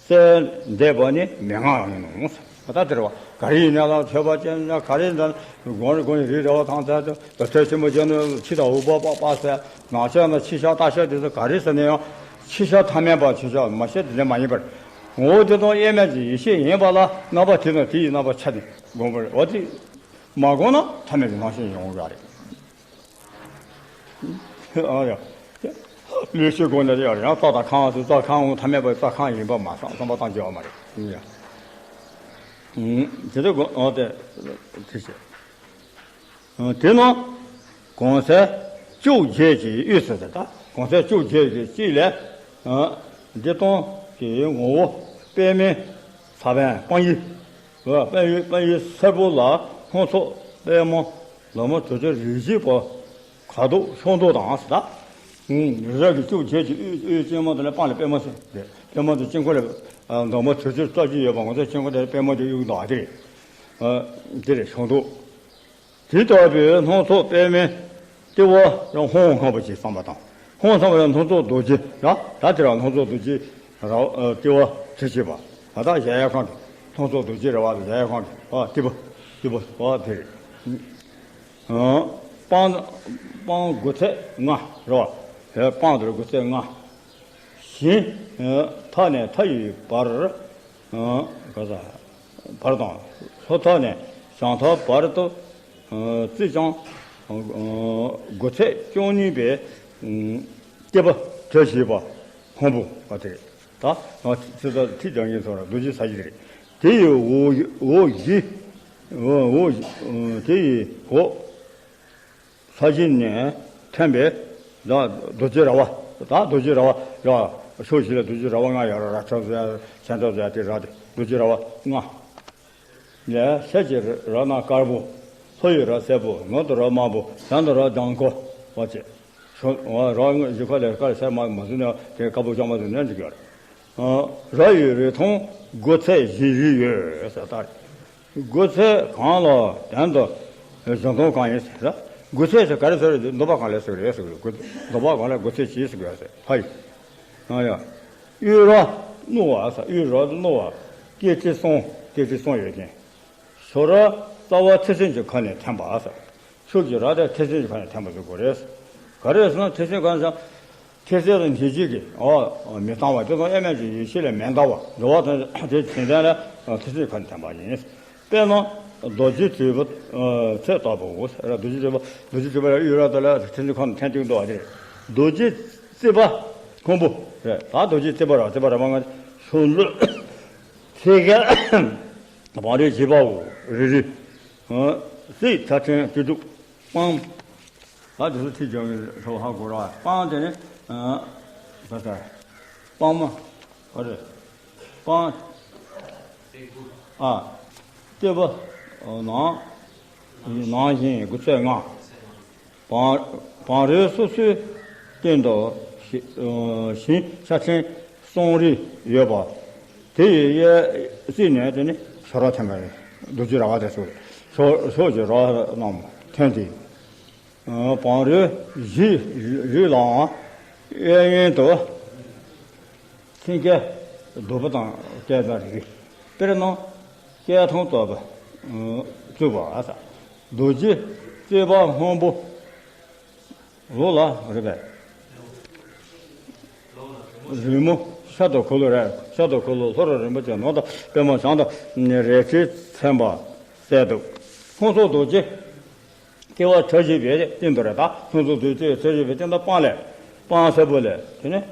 གསལ་འདེབས་པ་ནི་མན་ངག་ཡིན་ནོ། ད་དེར་བ་ག་རེ་ཡིན་ན་ལ་ཐོས་པ་ཅན་ན་ག་རེ་འདྲ་དགོངས་རེ་དགོངས་རེ་རི་ར་བ་ཐང་ཚ་དུ་ཐོས་ཆེན་པོ་ཅན་ནི་ཕྱི་དང་འོག་པ་པ་པ་ཟེར་ནང་ཆ་ན་ཕྱི་ཤ་ལྟ་ཤ་དེ་ཚོ་ག་རེ་ཟེར་ན་ཡང་ཕྱི་ཤ་ཐ་མལ་པ་ཕྱི་ཤ་མ་ཤེས་དེ་འདྲ་མ་ཡིན་པར་ངོ་བོ་དེ་དང་དབྱེར་མེད་ཀྱི་ཡེ་ཤེས་ཡིན་པ་ལ་རྣམ་པ་དེ་དང་དེ་ཡི་རྣམ་པ་ཆ་ནས་བསྒོམ་པར་འོ་དེ་མ་བསྒོམ་ན་ཐ་མལ་གྱི་སྣང་ཞེན་ཡོང་གི་རེད། ཨ་ཡ། ལུས་ཤེས་སྒོ་ནས་ཡང་ཡང་རྩྭ་དང་ཁང་དུ་རྩྭ་ཁང་འོང་ཐ་མལ་པའི་རྩྭ་ཁང་ཡིན་པ་མ་བསམ་བསམ་པ་བཏང་རྒྱུ་ཡོད་མ་རེད། ཡ། དེ་ཚོ་དགོངས་ཨོ་དེ་དེ་བྱས། དེ་ནང་གོང་གསལ་བཅོ་བརྒྱད་ཀྱི་དབུས་སུ་དེ་དག་གོང་གསལ་བཅོ་བརྒྱད་ཀྱི་དཀྱིལ་ལས། འདི་སྟོང་གི་ངོ་བོ་པདྨའི་ས་བོན་སྤང་ཡུལ། པདྨའི་པདྨའི་སེར་པོ་ལ་སྣ་ཚོགས་པད་མ་ལོ་མ་དྲུག་ཅུ་རེ་གཅིག་པ། ཁ་དོག་ཤོག་དོག་དང་ཟེར་ད། རི་རབ་ཀྱི་བཅུ་བརྒྱད་ཀྱི་དབུས་དབུས་སྤྱི་མ་དེ་ལ་སྤང་ལ་པད་མ་ཟེར་ཏེ་པད་མ་དེ་དཀྱིལ་འཁོར་ལ་འདབ་མ་དྲུག་ཅུ་རྩ་གཅིག་ཡོད་པ་ང་ཚོ་དཀྱིལ་འཁོར་དེ་པད་མ་དེ་དབུས་འདུག་ཨ་དེ་རེད། དེ་རེད་ཤོག་དོག། དེ་ལྟ་བུའི་སྣ་ཚོགས་པད་མའི་ལྟེ་བ་ལ་ཧཱུྃ་སྔགས་པ་ཅིག་བསམ་པ་དང་ཧཱུྃ་བསམ་པ་ལ་སྣ་ཚོགས་རྡོ་རྗེ་ར་ད་དེ་ར་སྣ་ཚོགས་རྡོ་རྗེ་ར་ལྟེ་བ་དྲི་བྱེད་པ་ད་ལྟ་གཞལ་ཡས་ཁང་གི་སྣ་ཚོགས་རྡོ་རྗེ་ར་བ་དང་གཞལ་ཡས་ཁང་གི་ཨ་ལྟེ་བ་ལྟེ་བ་ཨ་དེ་རེད། སྤང་སྤང་དགུ་ཚད་ལྔ་རེད་བ། སྤང་དེར་དགུ་ཚད་ལྔ། བཞི། མཐའ་ནས་མཐའ་ཡི་བར། ག་ས། བར་དང་། མཐའ་ནས་བྱང་མཐའ་བར་དུ། རྩིས་ཀྱང་། དགུ་ཚད་བཅུ་གཉིས་པའི། ལྟེ་བ་བྲི་བྱེད་པ། ཧཱུྃ་པོ་བ་དེ། ད། ཚིག་ད་ཐིག་རྒྱང་གིན་ཚོར་རྡོ་རྗེ་ས་གཞི་རེད། དེ་ཡི་འོག་འོག་བཞི། འོག་འོག་དེ་ཡི་འོག་ས་གཞི་ནས་ཐོན་པའི་ད་རྡོ་རྗེ་ར་བ། ད་རྡོ་རྗེ་ར་བ་ར་ཕྱོགས་བཞི་ལ་རྡོ་རྗེ་ར་བ་ལྔ་ཡོད་ར་ར་ཁྲ་ཟེར་ཡ་ཆན་ཁྲ་ཟེར་ཡ་དེ་ར་དེ་རྡོ་རྗེ་ར་བ་ལྔ། ལས་ཤར་གྱི་ར་ན་དཀར་པོ། ལྷོ་ཡི་ར་སེར་པོ། ནུབ་ཏུ་ར་དམར་པོ། བྱང་དུ་ར་ལྗང་ཁུ་བ་བཅས། ར་ཞིག་ཁ་ལས་དཀར་སེར་དམར་མ་བཟོས་ནས་དེ་དཀར་པོ་ལྗང་མ་བཟོས་ནས་འཇིག་ཡོད་རེད། ར་ཡི་རི་མཐོང་དགུ་ཚད་བཞི་བཞི་ཡོད་ཟེར་ལྟར། དགུ་ཚད་གང་ལ་དོན་དུ་བཞི་མཐོང་གང་ཡིན་ཟེར། དགུ་ཚད་ཟེར་ག་རེ་ཟེར་རེད། འདོད་པ་གང་ལས་ཟེར་རེད་ཟེར་རེད། དགུ་འདོད་པ་གང་ལས་དགུ་ཚད་ཅིག་ཟེར་དགོས་ཟེར་ཕ་ཡི། ཨ་ཡ། དབུས་ར་རྣོ་བ་ས་དབུས་ར་རྣོ་བ། སྐེད་ཁྲི་གསུམ་སྐེད་ཁྲི་གསུམ་ཡོད་ཅིང་། ཞོ་ར་རྩ་བ་མཐེ་སྲིན་གྱི་ཁ་ནས་འཐེན་པ་ཟེར། ཤུགས་ཀྱི་ར་དེ་མཐེ་སྲིན་གྱི་ཁ་ནས་འཐེན་པ་ཟེར་དགོས་རེད། ག་རེ་ཟེར་ན་མཐེ་སྲིན་ག་ཟེར། མཐེ་སྲིན་ལ་འདི་གཅིག་གིས་ཨ་མི་བཏང་བ་དེ་དང་དབྱེར་མེད་ཀྱི་ཡེ་ཤེས་ལས་མི་འདའ་བ་འགྲོ་བ་དང་དེ་བྱེད་ལྡན་ལ་མཐེ་སྲིན་ཁ་ནས་འཐེན་པ་ཡིན། དཔེར་ན་རྡོ་རྗེ་དྲིལ་བུ་ཚད་ལྟ་བུའོ་ཟེར། རྡོ་རྗེ་དྲིལ་བུ་རྡོ་རྗེ་དྲིལ་བུ་ལ་གཡུ་ར་དེ་ལ་མཐེ་སྲིན་ཁ་ནས་འཐེན་ཏེ་འདུག་བ་དེ་རེད། རྡོ་རྗེ་བརྩེགས་པ་སྔོན་པོ་རེད། ད་རྡོ་རྗེ་བརྩེགས་པ་ར་བརྩེགས་པ་ར་མ་ང་ཤོ་ལོ་ཚེ་ག་བང་རི་བྱེད་པའོ་རི་རི། སྲིད་ཚ་ཕྲན་བཅུ་དྲུག་སྤང་། ད་དེ་ཚོ་ཁྲིད་སྦྱོང་གི་ཧྲོ་ཧ་གོ་ར་སྤང་དེ་ནི་ད་ལྟ་སྤང་མ་ཨ་རེད། སྤང་ཨ་ལྟེ་བ་ནང་ནང་བཞིན་དགུ་ཚད་ལྔ། བང་བང་རོལ་སོ་སོའི་སྟེང་དུ་ཞི་ཞིང་ཆ་ཕྲན་གསུམ་རེ་ཡོད་པ། དེ་ཡི་གཡས་གཟིགས་ནས་དེ་ནི་ཤ་ར་ཐེམ་པ་རེད། རྡོ་རྗེ་ར་བ་དེ་སོགས་སོགས་སོགས་ཀྱི་ར་རྣམས་ཐོན་ཏེ། བང་རོལ་བཞི་རིགས་ལའང་གཡས་གཡོན་དུ་མཚན་བརྒྱད་བསྡུ་བ་དང་བསྐལ་པ་རིགས། དཔེར་ན་སྐས་ཐང་བཏབ་པ་བཙུགས་པ། རྡོ་རྗེ་བརྩེགས་པ་སྔོན་པོ་ལོ་ལ་རེད་པས། རི་མོ་ཤ་དང་འཁོར་ལོ་རེད། ཤ་དང་འཁོར་ལོ་ལྷོ་རུ་རིན་པོ་ཆེ་ནང་དུ་པདྨོ་བྱང་དང་རལ་གྲིས་མཚན་པ་གསལ་འདུག་ལྷུན་རྩེ་རྡོ་རྗེ་ལྟེ་བ་གྲུ་བཞི་པའི་སྟེང་དུ་རེད། ད་ལྷུན་རྩེ་རྡོ་རྗེ་གྲུ་བཞི་པའི་སྟེང་དུ་སྤང་ལས་སྤང་སེར་པོ་ལས་དེ་ནས་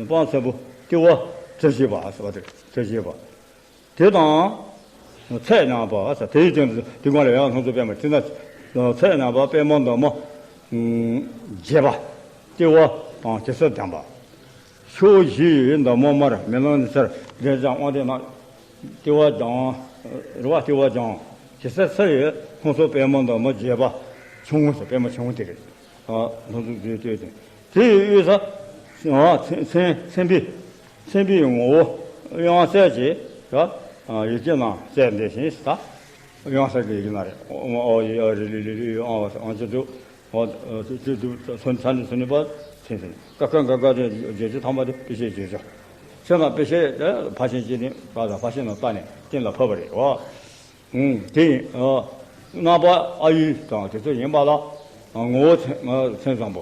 སྤང་སེར་པོ་ལྟེ་བ་གྲུ་བཞི་པ་ཟེར་བ་དེ་གྲུ་བཞི་པ། དེ་དང་ཚད་མཉམ་པ་ཟེར། དེའི་སྟེང་དུ་དེ་སྒང་ལ་ཡང་ལྷུན་རྩེ་པདྨ་དེ་ན་ཚད་མཉམ་པ་པདྨ་འདབ་མ་བརྒྱད་པ། ལྟེ་བ་དང་གེ་སར་ལྡན་པ། ཕྱོགས་བཞི་ཡི་འདབ་མ་དམར་མེ་ལོང་ནི་སེར་འབྲས་ལྗང་དབང་ལྡན་ནག་ལྟེ་བ་ལྗང་རེད་པ། ལྟེ་བ་ལྗང་གེ་སར་སེར་ཡི་ལྷུན་རྩེ་པདྨ་འདབ་མ་བརྒྱད་པ། ཆུང་ངུ་ཟེར་པདྨ་ཆུང་ངུ་དེ་རེད། ལྷུན་རྩེ་རྡོ་རྗེ་གྲུ་བཞི་པའི་སྟེང་དེ་ཡི་དབུས་སུ་མཚན་མཚན་མཚན་དཔེའི་མཚན་དཔེའི་ངོ་བོ་དབྱངས་གསལ་གྱི་ཡི་གེ་རྣམས་གསལ་འདེབས་ཤིང་ཟེར། ད་དབྱངས་གསལ་གྱི་ཡི་གེ་རྣམས་རེད། ཨོ་ཨོ་ཡི་ཨ་རི་ལི་ལི་ལི་ཨང་ཨང་ཅི་དུ་ཨོ་ཅི་དུ་སོན་ཚ་ནི་སོན་ནི་པ་ཚིན་ཚིན་ཀ་ཀ་འགའ་འགའ་དེ་བརྗོད་བྱ་ཐམ་པ་དེ་དཔེ་བྱད་བརྗོད་བྱ། མཚན་དང་དཔེ་བྱད་དེ་ཕར་ཕྱིན་གཅིག་ནི་ཕར་དང་ཕར་ཕྱིན་ནང་བལྟས་ནས་གཏན་ལ་ཕབ་པ་རེད། ཨོ། ཨུམ། དེ་ཡིན། ཨ། རྣམ་པ་ཨ་ཡུལ་དང་དེ་ཚོ་ཡིན་པ་ལ། ཨ། ངོ་བོ་མཚན་མཚན་བཟང་པོ།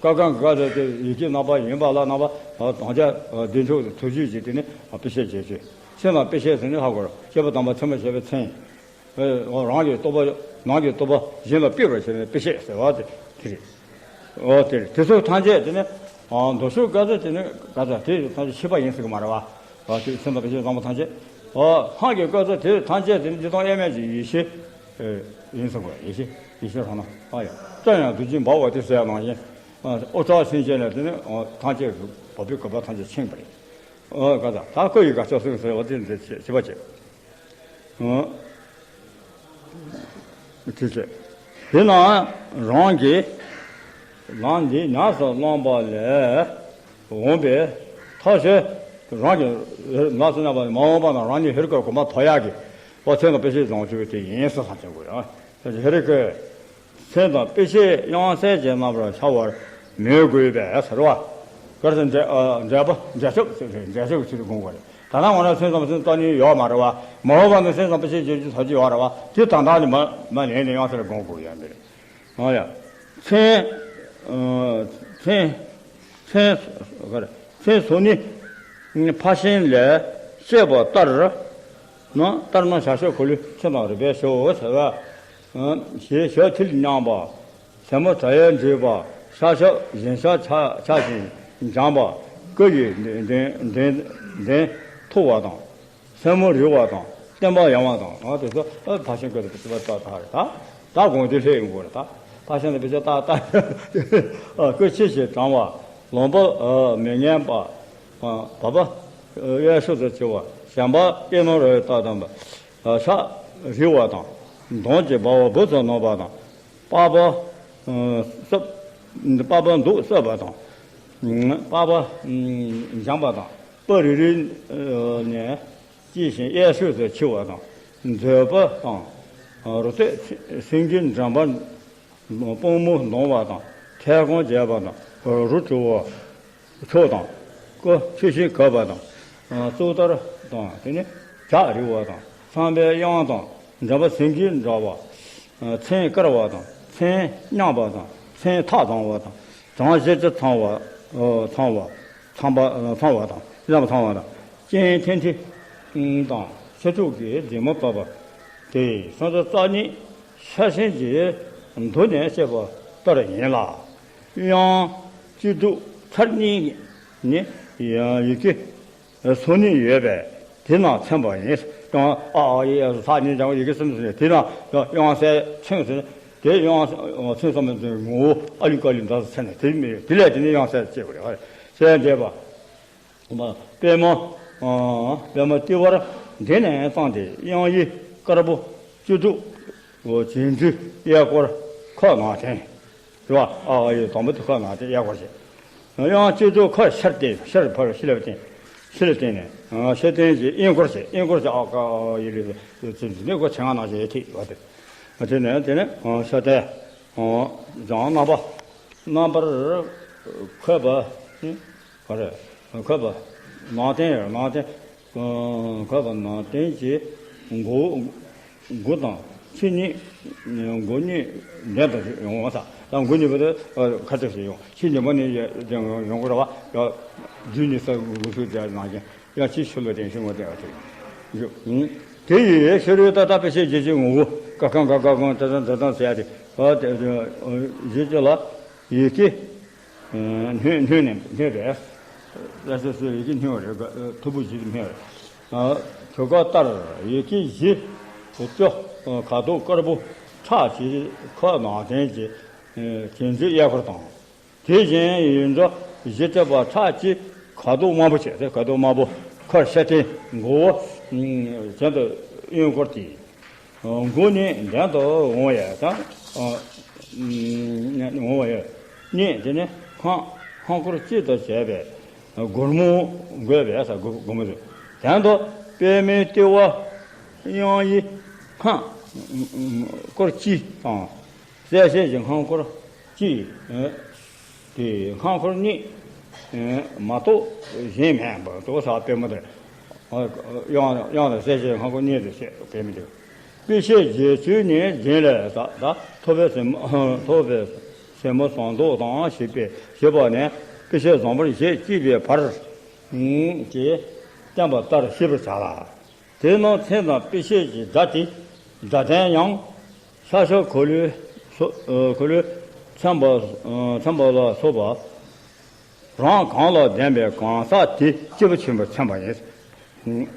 ཀ་ཀ་འག་ག་དེ་ཡི་གེ་རྣམ་པ་ཡིན་པ་ལ་རྣམ་པ། ཨ། དམ་བཅའ། ཨ། བདེ་མཆོག་ཐུགས་རྗེ་ཅེས་དེ་ནི། ཨ། དཔེ་བཤད་བྱེད་ཚུལ། མཚན་དང་དཔེ་བཤད་ཟེར་ནས་ཧ་གོ་ར། བཤད་པ་དམ་པ་ཚད་མ་བྱས་པའི་མཚན། ཨེ། རང་གི་རྟོག་པ། ནང་གི་རྟོག་པ་གཞན་ལ་སྤེལ་བར་བྱེད་པའི་དཔེ་བཤད་ཟེར་བ་དེ་དེ་རེད། ཨོ་དེ་རེད། དེ་ཚོ་ཐམས་ཅད་དེ་ནི། ཨ། མདོ་ཕྱོགས་བཀའ་སྩལ་དེ་ནི་བཀའ་སྩལ་དེ་ཐམས་ཅད་ཤེས་པ་ཡིན་ཟེར་གི་མ་རེད་བ། ཨ། དེ་མཚན་དང་དཔེ་བྱད་བཟང་པོ་ཐམས་ཅད། ཨ། སྔགས་ཀྱི་བཀའ་སྩལ་དེ་ཐམས་ཅད་དེ་ནི་འཇིག་རྟེན་དབྱེར་མེད་ཀྱི་ཡེ་ཤེས། ཨེ། ཡིན་ཟེར་གི། ཡེ་ཤེས། ཡེ་ཤེས་རང་སྣང་། ཨ་ཡ། རྩ་ཡང་རྡུལ་གཅིག་འབར་བ་དེ་ཟེར་ནང་བཞིན། ཨ། དབུ་སྐྲ་སེང་ཆེན་ལ་དེ་ནི། ཨ། ཐམས་ཅད་བབས་པའི་གུས་པ་ཐམས་ཅད་ཕྱིན་པ་རེད། ཨ། བཀའ་སྩལ་ད་སྐུ་ཡི་དགའ་ཕྱོགས་གསུངས་ཟེར་བ་དེ་འདི་བྱེད་བྱེད་པ་བྱེད། ཨ། དེ་བྱས། དེ་ན་རང་གི་ལམ་འདི་ཉམས་སུ་བླངས་པ་ལས་འོངས་པའི་ཐབས་ཤེས། རང་གི་ལམ་སུ་ཉམས་པ་མ་འོངས་པ་ན་རང་ཉིད་ཧེ་རུ་ཀར་གོ་མ་ཐོ་ཡག་གི་བ་མཚན་དང་དཔེ་བྱད་བཟང་ཕྱོགས་དེ་ཡིན་ཟེར་ཐམས་ཅད་དགོས་ཡ། ཧེ་རུ་ཀའི་མཚན་དང་དཔེ་བྱད་དབྱངས་གསལ་གྱི་རྣམ་པར་འཆར་བར་མོས་དགོས་པས་ཟེར་བ། ག་རེ་ཟེར། འགྲེལ། ཨ། འགྲེལ་པ་འགྲེལ་ཆོག་ཟེར་རེད། འགྲེལ་ཆོག་གི་ཚུལ་དུ་དགོངས་དགོས་རེད། ད་ལྟ་ང་རང་མཚན་ཙམ་མཚན་རྟོགས་ནི་ཡོད་མ་རེད་བ། མ་འོངས་པ་ན་མཚན་ཙམ་དཔེ་བྱད་བརྗོད་རྒྱུ་ཐག་གཅོད་ཡོད་རེད་བ། དེ་ད་ལྟ་ནི་མ་མ་ལན་ནས་དབྱངས་གསལ་ལ་དགོངས་དགོས་ཡ་འདི་རེད། ཨ་ཡ། མཚན། ཨ། མཚན། མཚན། ག་རེ། མཚན་གཟུགས་ནི་ཕར་ཕྱིན་ལས་བཤད་པ་ལྟར་ན། ལྟར་ན་བྱ་སྤྱོད་འཁོར་ལོའི་མཚན་དང་རིགས་པས་ཞོག་ཟེར་བ། ཞེས་ཞབས་མཐིལ་མཉམ་པ། ཟལ་མོ་དྲ་ཡས་འདྲིས་པ། ཤ་ཤབ་གཞན་ཤ་ཆ་ཆ་ཞིང་འཇམ་པ། སྐུ་ཡི་གདན་གདན་གདན་མཐོ་བ་དང་། སེན་མོ་རིང་བ་དང་བསྟན་པ་ཡངས་པ་དང་། ཨ། དེ་ཚོ་ཨ་ཕར་ཕྱིན་སྐད་དུ་ཏག་ཏག་རེད་ད། ད་དགོངས་དོན་ལྷད་ཡོང་གི་རེད་ད། ཕར་ཕྱིན་ལ་དཔེ་ཆ་ཏག་ཏག་ཨ། སྐུ་ཆེ་ཞིང་དྲང་བ། ལོང་པ། ཨ། མི་ངན་པ། ཨ། བ་པ། ཨ། གཡས་ཕྱོགས་སུ་འཆི་བ། བྱམས་པ་སྐྱེས་ནོར་རེ་ལྟ་དམ་པ། ཨ། ཕྱག་རིང་བ་དང་། གདོང་གི་འབར་བ་སྦུབས་སུ་སྣང་བ་དང་། པགས་པ། ཨ། སྲབ། པགས་པ་མདོག་སྲབ་པ་དང་། པགས་པ། ཨ། འཇམ་པ་དང་། སྤུ་རིང་རིང་ནས་སྐྱེས་ཤིང་གཡས་ཕྱོགས་སུ་འཆི་བ་དང་། མཛེས་པ་དང་། རུ་ཏོག་སེང་གེ་འགྲམ་པ། དཔུང་མོ་ལྡང་བ་དང་། ཐལ་རྐང་རྒྱས་པ་དང་། རུ་བྲོ་བ་མཆོག་དང་། སྐུ་ཆེ་ཞིང་གུས་པ་དང་། གཙུག་ཏོར་དང་། དེ་ནས་བྲག་རི་བ་དང་། ཚངས་པའི་དབྱངས་དང་། འགྲམ་པ་སེང་གེ་འདྲ་བ། མཚན་དཀར་བ་དང་། མཚན་མཉམ་པ་དང་། མཚན་ཐག་དང་བ་དང་། གྲངས་བཞི་བཅུ་ཚང་བ། ཚང་བ། ཚང་པ། ཚང་བ་དང་། བཅུ་ཐམ་ཚང་བ་དང་། སྤྱན་ཐིང་ཐིང་དང་ཕྱི་དྲོད་ཀྱི་རྫི་མ་བབས་པ་དེ་སུམ་ཅུ་རྩ་གཉིས་ཤ་ཆེན་གྱི་མདོ་ནས་བཤད་པ་ལྟར་ཡིན་ལ། དབྱངས་བཅུ་དྲུག་ཚར་གཉིས་ནི་ཡི་གེ་སོ་གཉིས་ཡོད་པས་དེ་རྣམས་མཚན་པ་ཡིན། ཀྱང་ཨ་ཨ་ཡི་ཡ་ས་གཉིས་ཀྱང་ཡི་གེ་གསུམ་ཟེར་ནས་དེ་རྣམས་དབྱངས་གསལ་མཚོན་ཟེར་ནས་དེ་དབྱངས་མཚོན་བསམ་པའི་ངོ་བོ་ཨ་ལི་ཀ་ལི་འདྲ་ཟེར་ནས་དེ་མེད་དེ་ལས་དེ་ནི་དབྱངས་གསལ་ཅེས་པ་རེད། གསལ་འདེབས་པ། པདྨ། པདྨ་ཏི་བར་འདི་ནས་བརྩམས་ཏེ་དབྱངས་ཡིག་དཀར་པོ་བཅུ་དྲུག་བྱིན་མཛོད་གཡས་སྐོར་ཁ་ནང་བསྟན། རེད་བ། ཨ་ཨ་ཡི་དང་པོ་དེ་ཁ་ནང་བསྟན་གཡས་སྐོར་བྱས། དབྱངས་བཅུ་དྲུག་ཁ་ཤར་བསྟན་ཤར་ཕར་ཤི་ལ་བསྟན། ཤི་ལ་བསྟན་ནས་ཤར་བསྟན་གྱི་གཡས་སྐོར་བྱས་གཡས་སྐོར་བྱས་ཨ་ཀ་ཨ་ཡི་ལས་བྱིན་མཛོད་གཡས་སྐོར་བྱེད་ང་ནང་བཞིན་ཡེ་ཐིག་བ་དེ། དེ་ནས་དེ་ནས་ཤར་བསྟན། བྱང་རྣམ་པ། རྣམ་པར་འཁོད་པ་ནི། ག་རེ། འཁོད་པ། ནང་རྟེན་ཡོད་ནང་རྟེན། འཁོད་པ་ནང་རྟེན་གྱི་མགོ། མགོ་དང་ཕྱི་གཉིས། མགོ་གཉིས་ལྡན་དུ་ཡོང་བ་དང་ད་མགོ་གཉིས་པོ་དེ་ཁ་ཚིག་ཞིག་ཡོང་ཕྱི་གཉིས་པོ་ནི་ཡོང་གི་རེད་བ། རྒྱུ་གཉིས་ས་མགོ་ཚུལ་དེ་ནང་བཞིན་ཡང་ཕྱི་ཤུ་ལོ་དེ་ཤུ་ངོ་དེ་བ་དེ་ཡོད། དེ་ཡི་ཕྱི་རོལ་ཏ་ཏ་དཔེ་བྱད་བརྒྱད་ཅུའི་ངོ་བོ་ཀ་ཁང་ཀ་ཀ་གང་ཏ་ཏ་ཏ་ཏ་ཟེར་ཡ་དེ་བ་དེ་བཞི་བཅུ་ལ་ཡི་གེ། སྣོད་སྣོད་ནས་སྣོད་པས། ལ་སོ་སོའི་ཡི་གེ་སྣོད་རེད། ཐུབ་པོ་བཞི་སྨེ་བ། ཐོད་ཀ་ལྟར་ཡི་གེ་བཞི་བཅུ། ཁ་དོག་དཀར་པོ་ཁྲག་གི་ཁ་ནང་བསྟན་གྱི་བྱིན་མཛོད་གཡས་སྐོར་དང་། དེ་བཞིན་ཡིག་འབྲུ་བཞི་བཅུ་པ་ཁྲག་གི་ཁ་དོག་དམར་པོ་བྱས་ཏེ་ཁ་དོག་དམར་པོ་ཁར་ཤ་སྟེང་མགོ་བོ་གྱེན་དུ་གཡོན་སྐོར་གྱིས། མགོ་ནི་གདན་དུ་འོང་བས་དང་། འོང་བས། གཉིས་དེ་ནི་སྔགས་སྔགས་འཁོར་གཅིག་ཏུ་བྱས་པའི་སྒོར་མོ་འགོད་པས་ས་སྒོ་སྒོར་མོ་དེ། གདན་དུ་པདྨའི་ལྟེ་བ་དབྱངས་ཡིག་སྔགས་སྐོར་གཅིག་དང་། གསལ་བྱེད་ཀྱི་སྔགས་འཁོར་གཅིག་དེ་སྔགས་འཁོར་གཉིས་མ་གཏོགས་གཞན་མེད་པར་དོ་ས་པདྨ་དེ། དབྱངས་དབྱངས་དང་གསལ་བྱེད་སྔགས་འཁོར་གཉིས་དེ་བཤད་པའི་མི་འདུག་པི་ཤེ་རྗེ་བཙུན་ནི་སྦྱིན་ལས་ད་ཐོབ་པའི་སེམས་ཐོབ་པའི་སེམས་མོ་ཟངས་མདོག་དང་ཞེས་པའི་ཞེས་པ་ནས་པི་ཤེ་བཟང་པོར་ཞེས་བསྐྱེད་པའི་བར་གྱི་བསྟན་པ་ལྟར་ཤེས་པར་བྱ་ལ། དེ་ནི་མཚན་དང་པི་ཤེ་ཀྱི་སྒྲ་སྟེ་སྒྲ་ལྡན་ཡང་ཤ་ཤ་འཁོར་ལོའི་སོ་འཁོར་ལོའི་མཚན་པ་མཚན་པ་ལ་སོགས་པ། རང་གང་ལ་ལྡན་པའི་གང་ཟག་དེ་སྐྱེས་བུ་ཆེན་པོར་མཚན་པ་ཡིན།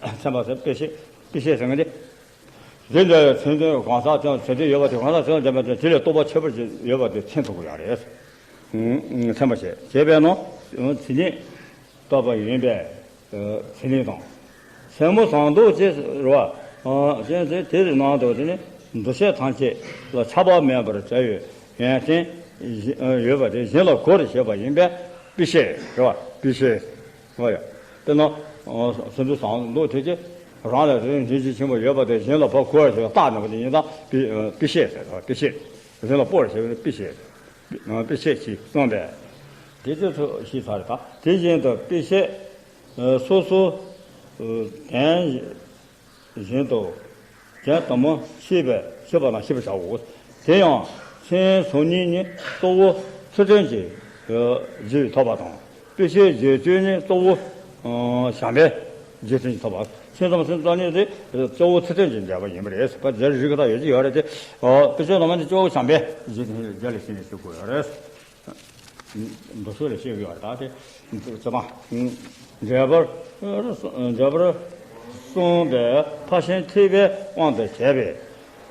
མཚན་པ་ཟེར་པི་ཤེ་པི་ཤེ་ཟེར་མཁན་དེ། དེ་འདྲ་བའི་མཚན་དོན་གང་ཟག་དོན་མཚན་དོན་ཡོད་པ་དེ་གང་ཟག་དོན་ལྡན་པ་དེ་དེ་ལས་རྟོགས་པ་ཁྱད་པར་ཅན་ཡོད་པ་དེ་མཚན་ཐུབ་ཀྱི་ཡོད་རེད། མཚན་པ་བྱས་བྱས་པས་ན་དེ་ཉིད་རྟོགས་པ་ཡིན་པས། ཟིན་ལིང་དང་། སེན་མོ་ཟངས་མདོག་ཅེས་རེད་བ། ཅེས་ཟེར་དེ་ནང་དུ་དེ་ནི་འདུ་བྱེད་ཐམས་ཅད་ལ་ཆགས་པ་མེད་པར་བྱ་བའི་ཡོན་ཏན་ཡོད་པ་དེ་གཞན་ལ་གོ་རུ་བྱེད་པ་ཡིན་པས་པི་ཤེ་རེད་བ། པི་ཤེ། ཨོ་ཡ། དཔེར་ན། སེན་མོ་ཟངས་མདོག་དེ་ཅི། རང་ལ་རིན་ཆེན་ཆེན་པོ་ཡོད་པ་དེ་གཞན་ལ་ཕར་གོ་རུ་བྱེད་པ་རྟགས་ནི་པ་དེ་ཡིན་ཙང་པི་པི་ཤེ་ཟེར་བ་པི་ཤེ། གཞན་ལ་སྤོ་རུ་བྱེད་པ་དེ་པི་ཤེ། པི་ཤེ་ཞེས་གསུངས་པས། དེ་ཚོ་ཚོ་ཤེས་ཚར་རེད་ད། དེ་བཞིན་དུ་པི་ཤེ། སོ་སོ། དོན་བཞིན་དུ། དོན་དུ་མ་ཤེས་པས་ཤེས་པ་ན་ཤེས་པར་བྱའོ། དེ་ཡང་མཚན་བཟང་ངན་ནི་གཙོ་བོ་ཚུལ་ཁྲིམས་ཀྱི་རྗེས་ཐོབ་པ་དང་། པི་ཤེ་རྗེ་བཙུན་ནི་གཙོ་བོ་བྱམས་པའི་རྗེས་ཐོབ་པ། མཚན་ཙམ་མཚན་ཙམ་ནི་དེ་གཙོ་བོ་ཚུལ་ཁྲིམས་ཀྱི་འབྲེལ་བ་ཡིན་པ་རེད། པ་རྗེ་རིགས་ཀྱི་ད་ཡོད་ཀྱི་ཡོད་རེད་དེ། པི་ཤེ་ནང་མ་ནི་གཙོ་བོ་བྱམས་པའི་རྗེས་ཐོབ་རྗེས་ལ་ཤེས་ནས་ཤེས་དགོས་ཡོད་རེད། མདོ་སོགས་ལ་བཤད་ཀྱི་ཡོད་རེད་ད་དེ། ཚེ་དང་། འགྲེལ་པར། འགྲེལ་པར་གསུངས་པའི་ཕར་ཕྱིན་ཐེག་པའི་དབང་དུ་བྱས་པའི།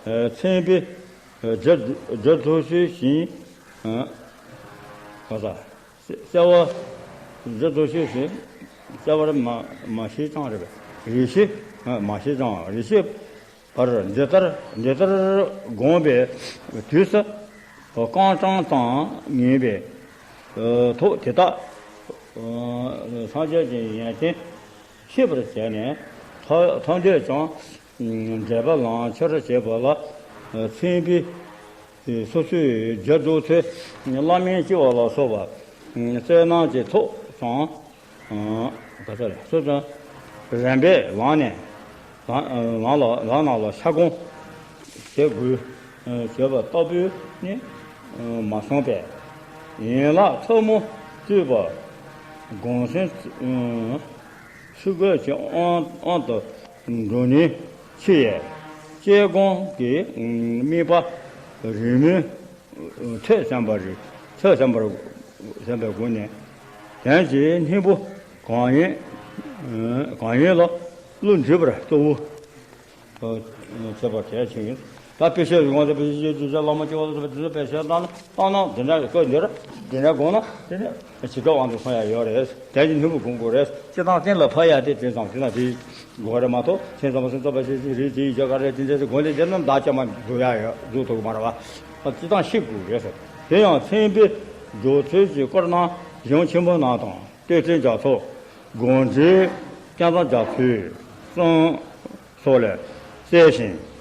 མཚན་དཔེ། རྒྱུ་རྒྱུ་ཐོག་ཤོས་བཞིན། ག་ས། གསལ་བ། རྒྱུ་ཐོག་ཤོས་བཞིན། གསལ་བར་མ་མ་ཤེས་ཀྱང་རེད་པས། རེ་ཞིག་མ་ཤེས་ཀྱང་རེ་ཞིག་བར་འདི་ལྟར་འདི་ལྟར་དགོངས་པའི་དུས་སུ། རྐང་གྲངས་དང་ངེས་པའི་ཐོག་དེ་དག་སངས་རྒྱས་ཀྱི་ཡོན་ཏན་ཤེས་པར་བྱས་ནས་ཐ་ཐམས་ཅད་ཀྱང་འགྲེལ་པ་ལམ་ཁྱེར་བྱེད་པ་ལ་མཚན་དཔེ། སོ་སོའི་རྒྱུ་འགྲོ་ཚུལ་བླ་མའི་སྐྱེ་བ་ལ་སོགས་པ་བསོད་ནམས་ཀྱི་ཚོགས་དང་། ག་ཚོད་རེད། སོ་སོ་རིམ་པས་ལམ་ནས་ལམ་ལམ་ལ་ལམ་རྣམས་ལ་ཤ་སྐོང་བྱེད་དགོས་བྱེད་པ་ལྟ་བུ་ནི་མ་གསུངས་པས། ཡན་ལག་ཐལ་མོ་སྤྲུལ་པ་དགོངས་ཟེར་ཚུལ་དགོས་ཀྱི་དབང་དབང་དུ་འགྲོ་ནས་ཕྱི་ཡི་དཔྱད་སྒོམ་གྱི་དམིགས་པ་རིང་མོའི་ཐོས་བསམ་པ་རེ་ ཐོས་བསམ་པར་བསམ་པའི་སྒོ་ནས། དོན་གྱི་སྙིང་པོ་གང་ཡིན། གང་ཡིན་ལ་བློ་འདྲིས་པར་གཙོ་བོ་བྱེད་པ་གལ་ཆེ་ཡིན། ད་དཔེ་བཤད་ཡོང་དུས་དཔེ་བཤད་ཀྱི་བླ་མ་སྐྱེ་བ་ལ་སོགས་པའི་དེ་ཚོ་དཔེ་བཤད་བཏང་ན་བཏང་ན་འདི་འདྲ་གི་སྐོར་འདིར་འདི་འདྲ་དགོངས་ན་དེ་ནས་ཇི་སྐད་དབང་དུ་སོང་ཡ་ཡོད་རེད། དོན་གྱི་སྙིང་པོ་སྒོམ་དགོས་རེད། སྤྱིར་བཏང་གཏན་ལ་ཕབ་ཡ་དེ་དེ་ཙམ་དེ་ན་དེ་དགོས་རེད་མ་གཏོགས། མཚན་ཙམ་པ་སེམས་ཙམ་པ་ཞེས་ཞེས་རེད། དེའི་རྒྱ་གར་རེད། དེ་འདྲ་ཞིག་དགོངས་ཏེ་བསྡད་ན་བདག་ཅག་མ་འགྲོ་ཡ་ཡོད་འགྲོ་ཐུབ་ཀྱི་མ་རེད་བ། སྤྱིར་བཏང་ཤེས་དགོས་རེད་ཟེར། དེ་ཡང་མཚན་དཔེ་སྦྱོར་ཚུལ་གྱི་སྐོར་རྣམས་གཞུང་ཆེན་པོ་རྣམས་དང་། གཏེར་སྟོན་རྒྱ་མཚོ། དགོངས་འགྲེལ་བསྐྱངས་རྩ་རྒྱ་མཚོའི་གསུང་སོགས་ལས་གསལ་ཞིང་།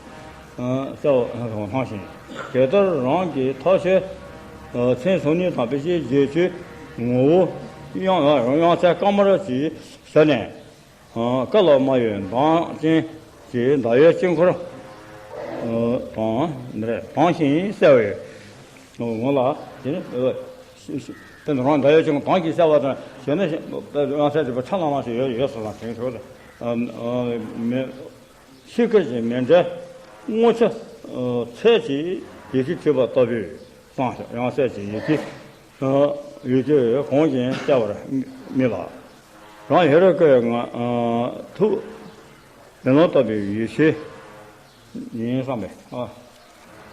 ཨ། གསལ་བ་སྣང་ཞིང་། དེ་ལྟར་རང་གི་ཐག་ཆོད་མཚན་གཟུང་ནི་དང་། དཔེ་ཆའི་རྗེས་གཅོད་ངོ་བོ་དབྱངས་དབྱངས་གསལ་དཀར་དམར་གྱིས་ཞུས་ནས། ཀ་ལ་མ་ཡི་མདངས་ཅན་གྱི་ཟླ་འོད་དཀྱིལ་འཁོར་དྭངས་ཞིང་གསལ་བའི་ངང་ལ། དེ་ནི་དཔེར་ན་རང་ཟླ་འོད་དཀྱིལ་འཁོར་དྭངས་ཀྱིས་གསལ་བ་དང་། གཞན་ན་དབྱངས་གསལ་འདྲེས་པ་ཁྲ་ལམ་ལམ་ཞིག་ཡོད་ཡོད་ས་དང་དེང་ཕྱོགས་ལ་མེད། ཤེལ་དཀར་གྱི་མཎྜལ་སྔོ་ཆ་ཚལ་གྱི་ཡི་གེ་བྲིས་པ་ལྟ་བུའི་བསམ་ཤིང་། དབྱངས་གསལ་གྱི་ཡི་གེ་ཡི་གེ་གོང་བཞིན་གསལ་བར་རྨིས་ལ། རང་ཧེ་རུ་ཀའི་ངང་ཐུགས་མེ་ལོང་ལྟ་བུའི་ཡེ་ཤེས་ཡིན་བསམ་པས།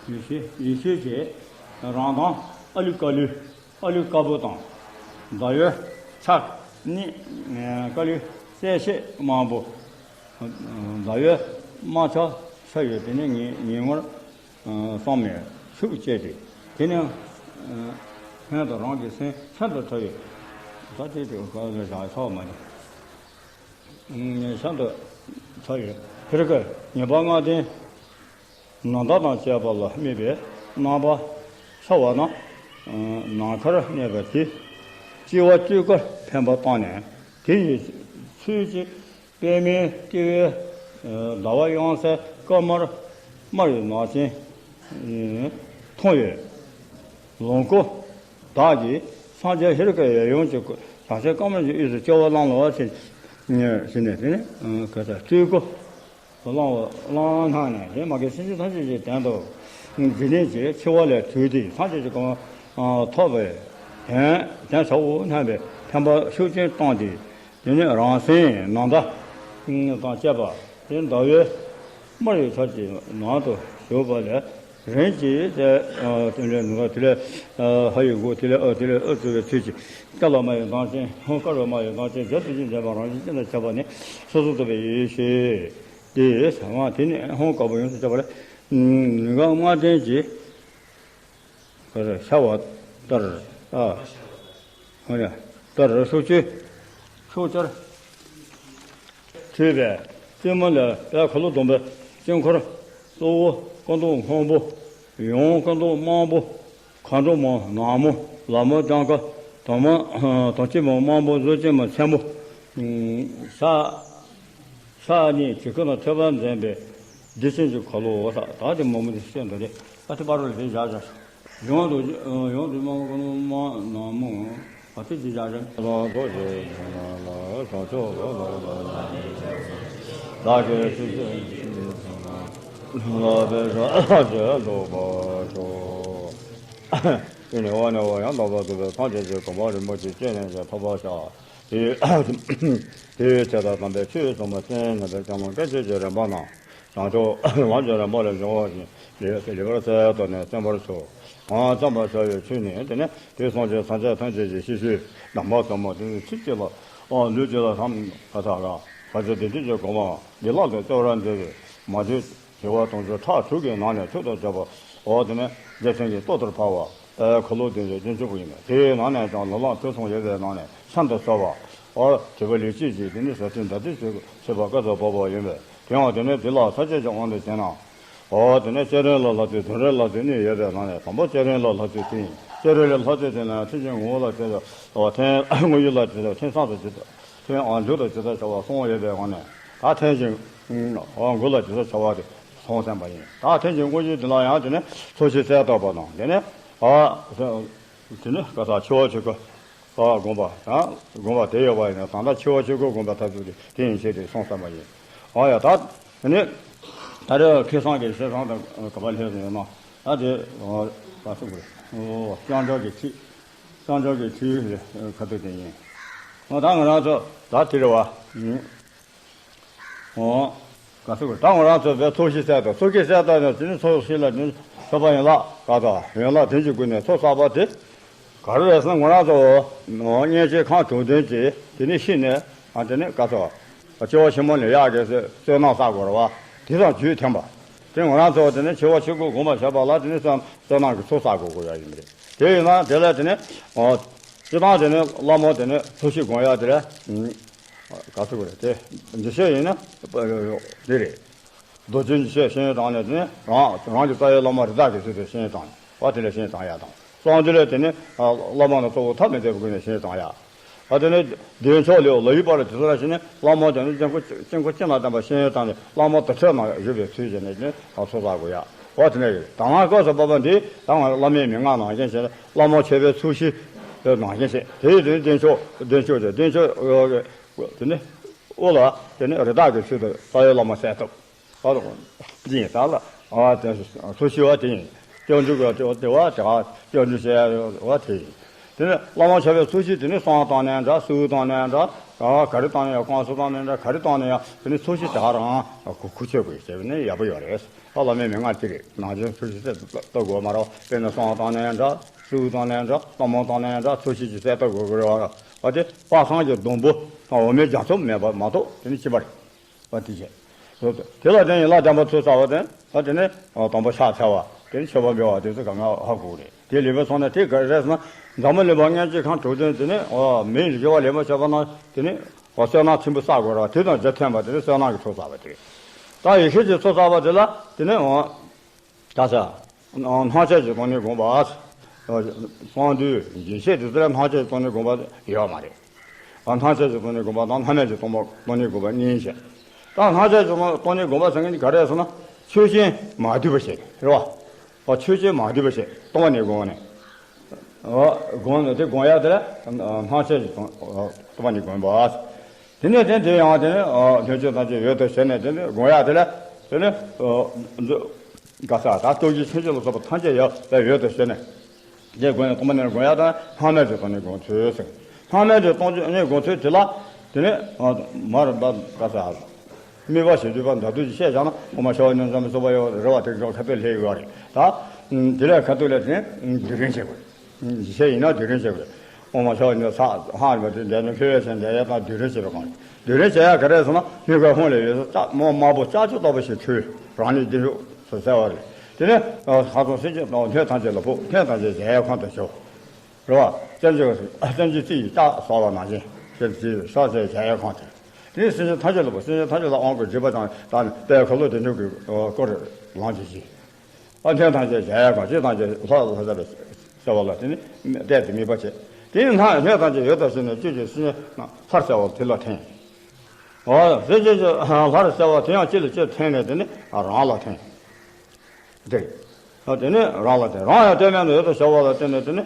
ཡེ་ཤེས་ཡེ་ཤེས་ཀྱི་རང་མདངས། ཨ་ལུ་ཀ་ལུ་ཨ་ལུ་དཀར་པོ་དང་། ཟླ་འོད་ཆགས་ནི་ཀ་ལུ་གསལ་ཤེས་དམར་པོ། ཟླ་འོད་དམར་ཆ་ཆ་ཡོད་པས་ནི་ཉེ་ཉེ་ངོར་བསམ་ནས་ཤུགས་བསྐྱེད་དེ། དེ་ནས་ཕན་དང་རང་གི་སེམས་ཤིན་ཏུ་ཕྲ་བའི་ད་དེ་དེ་ག་ལ་བཞག་ཆོག་མ་ནི། ཤིན་ཏུ་ཕྲ་བའི་ཕེར་ཀ་ངེས་པ་ལྔ་ལྡན། ནམ་ཟླ་དང་བཅས་པ་ལ་དམིགས་པའི་རྣམ་པ་འཆར་བ་ན། ནམ་མཁར་གནས་པ་དེ་ལྕི་བ་སྐྱེ་རྒུར་འཕེན་པ་བཏང་ནས། དེ་ཡི་ཚུལ་གྱིས་པདྨའི་ལྟེ་བའི་ཟླ་བ་དབྱངས་གསལ་དཀར་དམར་དམར་བའི་ནག་ཅན་མཐོང་བས། ལོངས་སྐུ་བདག་གིས་སངས་རྒྱས་ཧེ་རུ་ཀ་ཡབ་ཡུམ་གྱི་སྐུ། བྱང་ཆུབ་དཀར་དམར་གྱི་དབུས་སུ་སྐྱེ་བ་བླངས་ལོ་ཞེས་ཞུས་ནས། དེ་ནས་ག་ས་སྤྲུལ་སྐུ་བླང་བ་བླངས་གནང་ནས། དེ་མ་གི་སེམས་ཅན་ཐམས་ཅད་ཀྱི་དོན་དུ་འཇིག་རྟེན་གྱི་འཆི་བ་ལས་གྲོལ་ཏེ་སངས་རྒྱས་ཀྱི་གོ་འཕང་ཐོབ་པའི་དོན་དོན་ཟབ་མོ་རྣམ་པའི་ཕན་པ་ཤུགས་ཆེན་བཏང་སྟེ། དེ་ནས་རང་སེམས་ནམ་ཟླ་དང་བཅས་པ་དེ་ཟླ་འོད་དམར་བའི་ཆར་གྱི་ནང་དུ་ཞུགས་པ་ལས། རིམ་གྱིས་དེ་དེ་ལས་ནུ་དེ་ལས་ཧ་ཡི་གུ་དེ་ལས་ཨ་དེ་ལས་ཨ་ཙི་བའི་ཚུལ་གྱིས། ཀ་ལ་མ་ཡི་མདངས་ཅན། ཧོ་དཀར་བའི་མ་ཡི་མདངས་ཅན། རྒྱ་ཚུལ་གྱིས་འདྲེས་པ་རང་བཞིན་ཅན་དང་བཅས་པ་ནི་སོ་སོར་རྟོག་པའི་ཡེ་ཤེས་ཏེ། ཟེར་བ་དེ་ནི་ཧོ་དཀར་པོ་ཡོངས་སུ་གཅོད་པ་ལས། ནུ་ལྔ་ལྡན་གྱི་ཤར་བ་ལྟར། ཨ། ལྟར་ཕྱོགས་བཅུར་ཕྱོགས་བཅུར་འཕྲོས་པའི་རྩེ་མོ་ལས་དཔལ་ཁ་ལོ་སྡོམ་པའི་དཀྱིལ་འཁོར་གཙོ་བོ་སྐུ་མདོག་སྔོན་པོ། ཡང་སྐུ་མདོག་དམར་པོ། མཁའ་འགྲོ་མ་ནག་མོ། ལྷ་མོ་ལྗང་ཁུ། དོམ་དོམ་ཅན་མ་དམར་པོ། གཟུགས་ཅན་མ་སེར་མོ། ཕྱག་ཕྱག་གཉིས་གྲི་གུག་དང་ཐོད་པ་འཛིན་པའི་བདེ་ཆེན་གྱི་ཁ་ལོ། ད་དེ་མོ་མོ་དེ་བཤད་འདུག་རེད། ད་དེ་པ་རོ་ལ་དེ་བཞག་བཞག་ཡོངས་སུ་ཡོངས་སུ་མ་དམར་པོ་ནག་མོ། ཨ་ཙི་ཙི་བཞག་བཞག་ལ་ཐོག་ཆེ་ལ་ལ་བྱང་ཕྱོགས་ལ་ལ་ལ་ལ། བདག་གིས་ཆོས་ཀྱི་ལ་པའི་ར་ཅེས་འདོགས་པར་ཤོག་དེ་ནས་འོག་ནས་འོག་ཡང་དག་པར་རྫོགས་པའི་ཐམས་ཅད་ཀྱི་གོ་འཕང་རིན་པོ་ཆེ་སྤྱན་རས་གཟིགས་ཐོབ་པར་བྱ། དེ་དེའི་ཚེ་དང་དམ་པའི་ཆོས་གསུངས་པ་སྟོན་ནུས་པའི་སྐྱབས་མགོན་དཀོན་མཆོག་གི་རིམ་པ་རྣམས་བྱང་ཆུབ་ལམ་གྱི་རིམ་པ་ལས་འབྱུང་བ་བཞིན་ལེགས་པར་གསལ་བཏབ་ནས་བརྩམ་པར་ཞུ། གང་བརྩམ་པར་བྱ་བའི་ཆོས་ནི། དེ་ནི་དུས་གསུམ་གྱི་སངས་རྒྱས་ཐམས་ཅད་ཀྱི་ཤེས་བྱའི་གདམས་པ་ཟབ་མོ་དེ་ནི་ཚིག་གཅིག་ལ་ལུས་གཅིག་ལ་ཐམས་ཅད་ཀྱི་གོ་འཕང་བདེ་ཆེན་གྱི་གོ་འཕང་འདི་ལ་དེ་སྩོལ་བར་མཛད་པའི་མ་བཅོས་བྱེ་བ་དུང་ཕྱུར་ཕྲག་དྲུག་གི་ནང་ནས་མཆོག་ཏུ་གྱུར་པ། འོ་དེ་ནི་རྗེ་བཙུན་གྱི་ཏོག་ཏུ་འཕགས་པ། ཨ་ཁ་ལོ་དེ་ཚོ་རྗེས་འཇུག་པ་ཡིན་པས། དེའི་ནང་ནས་ཀྱང་ལུས་ལ་དུས་གསུམ་ཡོད་པའི་ནང་ནས་ཤིན་ཏུ་གསལ་བ། འོ་དྲི་བ་ལས་ཅི་ཞིག་དེ་ནི་ཟབ་ཅིང་ཟླ་ཚེས་ཞེས་པ་བཀའ་སྩལ་པ་ཡིན་པས། དེའང་དེ་ནི་དེ་ལ་ས་བཅད་ཀྱི་དབང་དུ་བྱས་ན། འོ་དེ་ནི་སྤྱན་རས་ལ་ལྷ་བཙུན་དོན་རས་ལྷ་བཙུན་གཉིས་ཡོད་པའི་ནང་ནས་དང་པོ་སྤྱན་རས་ལ་ལྷ་བཙུན་དེ་ཡིན། སྤྱན་རས་ལ་ལྷ་བཙུན་དེ་ནི་ཐེག་ཆེན་ངོ་བོ་ལ་བྱེད་པའི་ཐེག་དངོས་ཡུལ་ལ་བྱེད་པའི་ཐེག་མཚན་དུ་བྱེད་པའི་ཐེག་མཇུག་ཏུ་བྱེད་པའི་བྱ་བ་གསུམ་ཡོད་པའི་ནང་ནས། ད་ཐེག་ཆེན་ངོ་བོ་ལ་བྱེད་པའི་བྱ་བ་དེ་གསུངས་ཟིན་པ་ཡིན། ད་ཐེག་ཆེན་དངོས་གཞི་དེ་ལ་ཡང་དེ་ནི་ཚོགས་ཞིང་གསལ་བཏབ་པ་དང་། དེ་ནི་ཨ་དེ་ནི་ག་ས་འཆི་བ་ཆོས་སྐུ་ཨ་བསྒོམ་པ་དང་བསྒོམ་པ་དེ་ཡོད་པ་ཡིན་ན། ད་ལྟ་འཆི་བ་ཆོས་སྐུ་བསྒོམ་པའི་ཐབས་ཚུལ་དེ་དེ་ཡིན་ཞེས་དེ་གསུངས་ཟིན་པ་ཡིན། ཨ་ཡ་ད་དེ་ནི་ད་རེས་ཁ་སང་གི་ཞལ་བཟང་དང་ག་པར་སླེབས་ཡོད་ན། ད་དེ་ཨ་ག་ཚོད་དགོས་རེད། ཨོ་སྤྱང་གྲུང་གི་ཚིག་བསམ་སྦྱོར་གྱི་ཆོས་ཁ་ཐུག་དེ་ཡིན། ད་ང་རང་ཚོ་ད་དེ་རེད་བ། ཨོ། ག་ཚོད་ད་ང་རང་ཚོ་བས་ཚོགས་ཤིག་གསལ་དང་ཚོགས་ཤིག་གསལ་དང་ནས་དེ་ནི་ཚོགས་ཤིག་ལ་ནི་ཚོགས་པ་ཡན་ལག་ག་དང་ཡན་ལག་བདུན་གྱི་སྒོ་ནས་ཚོགས་བསགས་པ་དེ་ག་རེ་རེད་ཟེར་ན། ང་རང་ཚོ་མཉེན་ཆས་ཁང་དྲུག་དོན་གྱིས་དེ་ནི་ཤི་ནས་ཨ་དེ་ནི་ག་ཚོད་སྐྱེ་བ་ཕྱི་མ་ལ་ཡག་གི་བསོད་ནམས་བསགས་དགོས་རེད་བ། དེ་དང་རྒྱུད་འཐེན་པ། དེ་ང་རང་ཚོ་དེ་ནི་འཆི་བ་ཕྱི་སྒོ་སྒོམ་པ་བྱས་པ་ལ་དེ་ནི་བསོད་བསོད་ནམས་ཀྱི་ཚོགས་བསགས་དགོས་དགོས་ཡ་ཡིན་པ་རེད། དེ་ཡིན་ན་དེ་ལ་དེ་ནི་ཨོ། སྤྱི་བཏང་དེ་ནི་བླ་མ་དེ་ནི་ཚོགས་ཤིག་སྒོམ་ཡ་དེ་རེད། ག་ཚོད་དགོས་རེད་དེ། འཇིགས་བྱེད་ཡིན་ན་དེ་རེད། རྡོ་རྗེ་འཇིགས་བྱེད་ཤེས་ཡོན་དང་ནས་དེ་ནི་རང་རང་གི་རྩ་བའི་བླ་མ་རི་དྭགས་ཀྱི་ཚུལ་དུ་ཤེས་ཡོན་དང་བ་དེ་ལ་ཤེས་ཡོན་དང་ཡ་དང་། གསང་འདུས་ལས་དེ་ནི་བླ་མ་ནི་གཙོ་བོ་ཐ་མི་དད་པའི་སྒོ་ནས་ཤེས་ཡོན་དང་ཡ། ཨ་དེ་ནི་བདེ་མཆོག་ལས་ལ་ཡུལ་པར་དེ་ཚོ་ར་ཞིག་ནི་བླ་མ་དེ་ནི་དཀྱིལ་འཁོར་དཀྱིལ་འཁོར་ཅན་ལ་བསྟན་པ་ཤེས་ཡོན་དང་ནི་བླ་མ་དུར་ཁྲོད་ན་བཞུགས་པའི་ཚུལ་བྱས་ནས་ནི་ཚོགས་བསགས་དགོས་ཡ། འོ་དེ་ནས་ཡོད། ད་ང་སྐབས་སུ་བབ་པ་འདི་ད་ང་བླ་མའི་མན་ངག་ནང་བཞིན་བྱས་ནས་བླ་མ་མཆོད་པའི་ཚོགས་ཞིག་དེ་ནང་བཞིན་བྱས། དེ་ཡི་དོན་བདེ་མཆོག་བདེ་མཆོག་དེ་བདེ་མཆོག་དེ་ནི་དབུ་ལ་དེ་ནི་རི་དྭགས་ཀྱི་ཚུལ་དུ་རྩ་བའི་བླ་མ་གསལ་བཏབ། ཨ་རོ། འདི་ཡིན་ད་ལ། ཨ་དེ་ཚོགས་ཞིག་བ་དེ་ཡིན། སྐྱབས་འཇུག་གི་དེ་བ་དེ་ག་སྐྱབས་འཇུག་བྱས་བ་དེ་ཡིན། དེ་ནི་བླ་མ་མཆོད་པའི་ཚོགས་ཞིག་དེ་ནི་བསང་བཏང་ནའང་འདྲ། གསུར་བཏང་ནའང་འདྲ། ཨ་ག་རེ་བཏང་ནའང་། བསྐང་གསུམ་བཏང་ནའང་འདྲ། ག་རེ་བཏང་ནའང་དེ་ནི་ཚོགས་ཞིག་དེ་ག་རང་གུ་གུ་ཆོད་དགོས་ཟེར་བ་ནི་ཡག་པོ་ཡོད་རེད། ཨ་བླ་མའི་མན་ངག་དེ་རེད། ནང་བཞིན་ཚོགས་ཞིག་གསལ་བཏབ་དགོས་མ་རེད། དཔེར་ན་བསང་བཏང་ནའང་འདྲ། གསུར་བཏང་ནའང་འདྲ། གཏོར་མ་བཏང་ནའང་འདྲ། ཚོགས་ཞིག་གི་གསལ་བཏབ་དགོས་ཀྱི་རེད་བ། ཨ་དེ་དཔག་བསམ་གྱི་སྡོང་པོ་དང་འོ་མའི་རྒྱ་མཚོ་མེད་པ་མ་གཏོགས་དེ་ནི་ཅི་པ་རེད། བ་དེ་བྱས། དེ་ལ་བརྟེན་ཡན་ལག་བརྟན་པ་ཚོགས་བསགས་པ་དེ་བ་དེ་ནི་དང་པོ་ཕྱག་འཚལ་བ་དེ་ནི་མཆོད་པ་འབུལ་བ་དེ་ཚོ་གང་ག་ཧ་གོ་རེད། དེ་ལེགས་པའི་ཚོགས་ནི་དེ་ག་རེ་རེད་ཟེར་ན། འཛམ་བུ་གླིང་པ་མཉེན་ཆས་ཁང་དྲུག་དོན་དེ་ནི་འོ་མིའི་རིག་པ་ལེགས་པར་བྱས་པ་ན་དེ་ནི་འོ་བསོད་ནམས་ཆེན་པོ་བསགས་དགོས་ར། དེ་དང་རྒྱུ་འཐེན་པ་དེ་ནི་བསོད་ནམས་ཀྱི་ཚོགས་བསགས་པ་དེ་རེད། ད་ཡེ་ཤེས་ཀྱི་ཚོགས་བསགས་པ་དེ་ལ་དེ་ནི་འོ། ད་ས། སྣང་མཆེད་ཀྱི་སྟེང་ནས་བསྒོམ་པ། གསང་འདུས་འཇིགས་བྱེད་དེ་ཚོ་ལ་སྣང་མཆེད་ཀྱི་སྟེང་ནས་བསྒོམ་པ་ཡོད་མ་རེད། སྣང་མཆེད་ཀྱི་སྟེང་ནས་བསྒོམ་པ་དང་སྣང་མེད་ཀྱི་སྟེང་ནས་བསྒོམ་པ་གཉིས་བྱས། ད་སྣང་མཆེད་ཀྱི་སྟེང་ནས་བསྒོམ་པ་ཟེར་མཁན་ག་རེ་ཟེར་ན། ཆོས་ཅན་མ་འདུས་པ་བྱས་རེད་བ། ཨོ་ཆོས་ཅན་མ་འདུས་པ་བྱས་སྟོང་པ་ནས་བསྒོམ་ནས། ཨོ་བསྒོམ་ནས་དེ་བསྒོམ་ཡག་དེ་ལ་སྣང་མཆེད་ཀྱི་སྟེང་སྟོང་པ་ནས་བསྒོམ་པ། དེ་ནས་དེ་དེ་ཡང་དེ་ནས་ལྷན་ཅིག་ཐམས་ཅད་འོད་དུ་ཞུ་ནས་དེ་ནས་བསྒོམ་ཡག་དེ་ལ་དེ་ནས་ག་ས་ད་སྟོབས་བཞི་ཆེན་པོ་ལ་སོགས་པ་ཐམས་ཅད་ཡང་དེ་འོད་དུ་ཞུ་ནས། དེ་བསྒོམ་ནས་སྟོང་པ་ནས་བསྒོམ་ཡག་དང་སྣང་མེད་ཀྱི་སྟེང་ནས་བསྒོམ་ཚུལ་ཟེར། སྣང་མེད་ཀྱི་སྟེང་ནས་བསྒོམ་ཚུལ་དེ་ལ་དེ་ནས་མར་འབབ་ག་ས། དམིགས་པ་བྱེད་སྡུད་པ་འདྲ་འདུ་ཅིག་བཤད་བཞག་ན་དབུ་མ་ཤ་བ་ནས་འཛམ་བུ་གསུམ་པ་ཡོད་རེད་བ། དེ་འགྲོ་ཁ་དཔེ་ལྷེ་ཡོད་རེད་ད། དེ་ལས་ཁ་ཐུག་ལས་དེ་ནས་སྡུད་རན་བྱེད་དགོས། འཇིགས་བྱེད་ཡིན་ན་སྡུད་རན་བྱེད་དགོས། དབུ་མ་ཤ་བ་ནས་ས་ཧང་རེད་པ་དེ་འདས་ནས་འཕེལ་བའི་ཚེ་འདས་ཡས་དང་སྡུད་རན་བྱེད་པའི་སྒང་རེད། སྡུད་རན་བྱེད་ཡག་ག་རེ་ཟེར་ན་དམིགས་པའི་ཧོང་ལས་ཡོད་ས་ལྕགས་མོ་དམར་པོ་ལྕགས་ཀྱུ་ལྟ་བུ་ཞིག་འཁྲུལ་རང་ཉིད་རྗེས་ཕྱོགས་སུ་གསལ་བ་རེད། དེ་ནས་ཁ་སང་སེམས་ཅན་དང་སྣོད་ཐམས་ཅད་ལ་ཕོག་སྣོད་ཐམས་ཅད་གཞལ་ཡས་ཁང་དུ་ཞོག་རེད་བ། སེམས་ཅན་སེམས་ཅན་རྩི་ཡི་ལྕགས་བཟོ་བ་ནང་བཞིན་ཞེས་བྲིས་ས་ཟེར་གཞལ་ཡས་ཁང་དེ། དེ་ནས་སེམས་ཅན་ཐམས་ཅད་ལ་ཕོག་སེམས་ཅན་ཐམས་ཅད་ལ་དབང་བསྐུར་བགྱིས་པ་དང་ད་ནི་དཔལ་ཁ་ལོ་བདེ་མཆོག་གི་སྐུར་ལམ་གྱི་གཞི། ཨ་སྣོད་ཐམས་ཅད་གཞལ་ཡས་ཁང་ལྕེ་ཐམས་ཅད་ལྷ་ལ་ལྷ་ཟེར་བའི་གསལ་བ་ལ་དེ་ནི་བལྟས་ཏེ་དམིགས་པ་བྱས། དེ་ནི་སྣ་སྣོད་ཐམས་ཅད་འོད་དུ་ཞུ་ནས་བཅུད་ཀྱི་སེམས་ཅན་རྣམས་ལྷར་གསལ་བ་དེ་ལ་འཐེན། ཨོ་སེམས་ཅན་གྱི་ལྷར་གསལ་བ་དེ་ཡང་ལྕེ་ལ་ལྕེ་འཐེན་ནས་དེ་ནི་རང་ལ་འཐེན། དེ། དེ་ནི་རང་ལ་དེ་རང་ཡང་ལྟོས་མེད་དུ་ཡོད་དོ་ཞེས་པ་ལ་བརྟེན་ནས་དེ་ནི་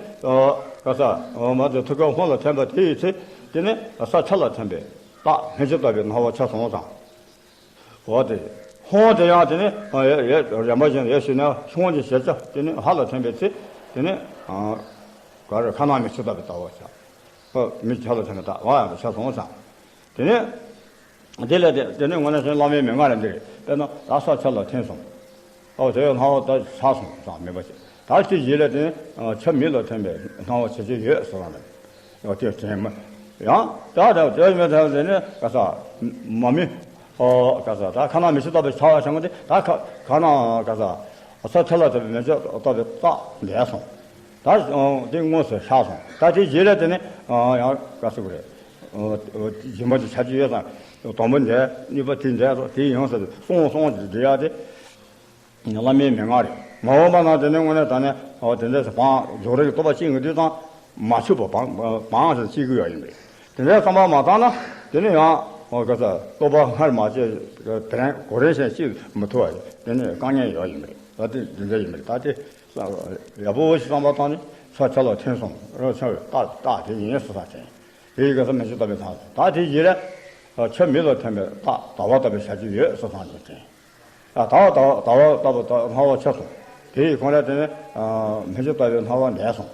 ག་ས་མ་དེ་ཐུགས་ཀའི་ཧོང་ལ་འཐེན་པ་དེ་ཡི་ཚེ་དེ་ནི་ས་ཆ་ལ་འཐེན་པས་རྟགས་སྨིན་ཅི་ལྟ་བུའི་སྣང་བ་ཆ་སོང་ཙང་། འོ་དེ་ཧོང་དེ་ཡང་དེ་ནི་རན་པ་བཞིན་ཡོད་ཞུས་ན་ཧོང་གི་གཞལ་བྱ་དེ་ནི་ཧ་ལ་འཐེན་པའི་ཚེ་དེ་ནི་ག་རེ་ཁ་ནང་མི་ཆུ་ལྟ་བུའི་ལྟ་བ་བྱ། མི་ཆ་ལ་འཐེན་པའི་རྟགས་ཡང་ཆ་སོང་ཙང་། དེ་ནས། དེ་ལས་དེ་དེ་ནས་དངོས་གནས་བླ་མའི་མན་ངག་ལ་འདི་རེད། དཔེར་ན་ད་ས་ཆ་ལ་འཐེན་སོང་། ཨོ་དེ་ཡང་སྣང་བ་ད་ཆགས་སོང་ཙང་མིན་པ་ཞིག་ད་དེ་རྗེས་ལ་དེ་ནས་ཆུ་མིག་ལ་འཐེན་པའི་སྣང་བ་ཆ་ཅི་ཡོད་སོང་ལ་ཨོ་དེ་དྲན་མ་ཡང་ད་ད་དེ་མི་ད་དེ་ནས་ག་ས་མ་མི་ཨོ་ག་ས་ད་ཁ་ན་མི་ཤི་ལྟ་བུའི་ཆ་བ་བྱ་ང་དེ་ད་ཁ་ཁ་ན་ག་ས་ས་ཆ་ལ་འཐེན་པའི་མི་ཆ་ལྟ་བུའི་རྟགས་འདས་སོང་། ད་དེ་དངོས་སུ་ཤར་སོང་། ད་དེ་རྗེས་ལ་དེ་ནས་ཡང་ག་ས་ག་རེད། སྦྱིན་པ་དེ་བྱ་རྒྱུ་ཡོད་ཙང་དང་པོ་འདས་ནུས་པ་དེ་འདས་སོ་དེ་ཡོང་ས་སོང་སོང་དེ་འདྲ་ཡ་དེ་བླ་མའི་མན་ངག་རེད། མ་འོངས་པ་ན་དེ་ནས་དངོས་གནས་ད་ནས་དེ་འདྲ་སུ་བང་རྫོགས་རིགས་རྟོགས་པ་ཅི་ཡོང་དུས་ཙང་མ་ཆུབ་པ་བང་བང་ཞིག་སྐྱེ་གི་ཡོད་ཡིན་པས། དེ་འདྲའི་བསམ་པ་མ་བཏང་ན་དེ་ནས་ཡང་ག་ས་རྟོགས་པ་སྔར་མ་སྐྱེས་དེ་རིང་གོ་རིམ་བཞིན་སྐྱེ་མི་ཐུབ་པ་དེ་ནས་དཀའ་ངལ་ཡོད་ཡིན་པས། ད་དེ་འདི་འདྲ་ཡིན་པས་ད་དེ། ཡག་པོ་ཞིག་བསམ་པ་བཏང་ནས་ས་ཆ་ལ་འཐེན་སོང་རོ་ཆ་བའི་རྟགས་རྟགས་དེ་ཡིན་སོ་ས་དྲན། དེ་ཡི་ག་ས་མི་ཆུ་ལྟ་བུའི་ཐང་ད་དེ་ཡི་རེད། ཆུ་མིག་ལ་འཐེན་པའི་རྟགས་ཟླ་བ་ལྟ་བུའི་བྱ་སྤྱོད་ཡོད་སོ་སང་ནས་དྲན། ཟླ་བ་ཟླ་བ་ཟླ་བ་ལྟ་བུ་སྣང་བ་ཆ་སོང་། དེ་ཡི་ཁོང་ར་དེ་ནས་མི་ཆུ་ལྟ་བུའི་སྣང་བ་འདས་སོང་།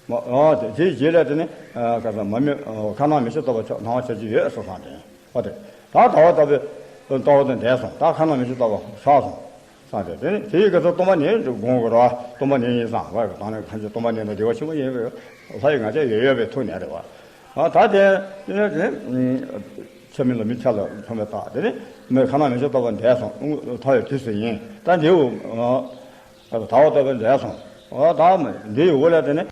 མ་ཨ་དེ་དེའི་རྗེས་ལ་དེ་ནི་ཨ་ག་ས་མ་མི་ཨ་ཁ་ནང་མི་ཤེས་ལྟ་བུ་ཆ་སྣང་བ་ཆ་ཅི་ཡོད་སོ་སང་དེ་ཨ་དེ་ད་ད་བ་ལྟ་བུའི་ལྟ་བ་དང་འདས་སོང་། ད་ཁ་ནང་མི་ཤེས་ལྟ་བུ་ཤར་སོང་སང་དེ་དེ་ནི་དེའི་ག་ས་སྟོང་པ་ཉིད་དགོངས་དགོས་ར། སྟོང་པ་ཉིད་ཡིན་སང་བ་གི་དང་ནི་གང་ཅི་སྟོང་པ་ཉིད་ནི་བདེ་བ་ཆེན་པོ་ཡིན་པས་ལྷ་ཡི་ང་ཅག་ཡོད་ཡོད་པའི་ཐུགས་ནས་རེད་བ། ཨ་ད་དེ་དེ་ནི་དེ་ནི་ཆ་མིན་ལ་མི་ཆ་ལ་མཚོན་པའི་རྟགས་དེ་ནི་མི་ཁ་ནང་མི་ཤེས་ལྟ་བུ་འདས་སོང་ཐ་ཡོད་དུས་སུ་ཡིན། ད་འདིའུ་ད་བ་ལྟ་བུ་འདས་སོང་། ཨ་ད་འདི་ཡི་འོག་ལ་དེ་ནི།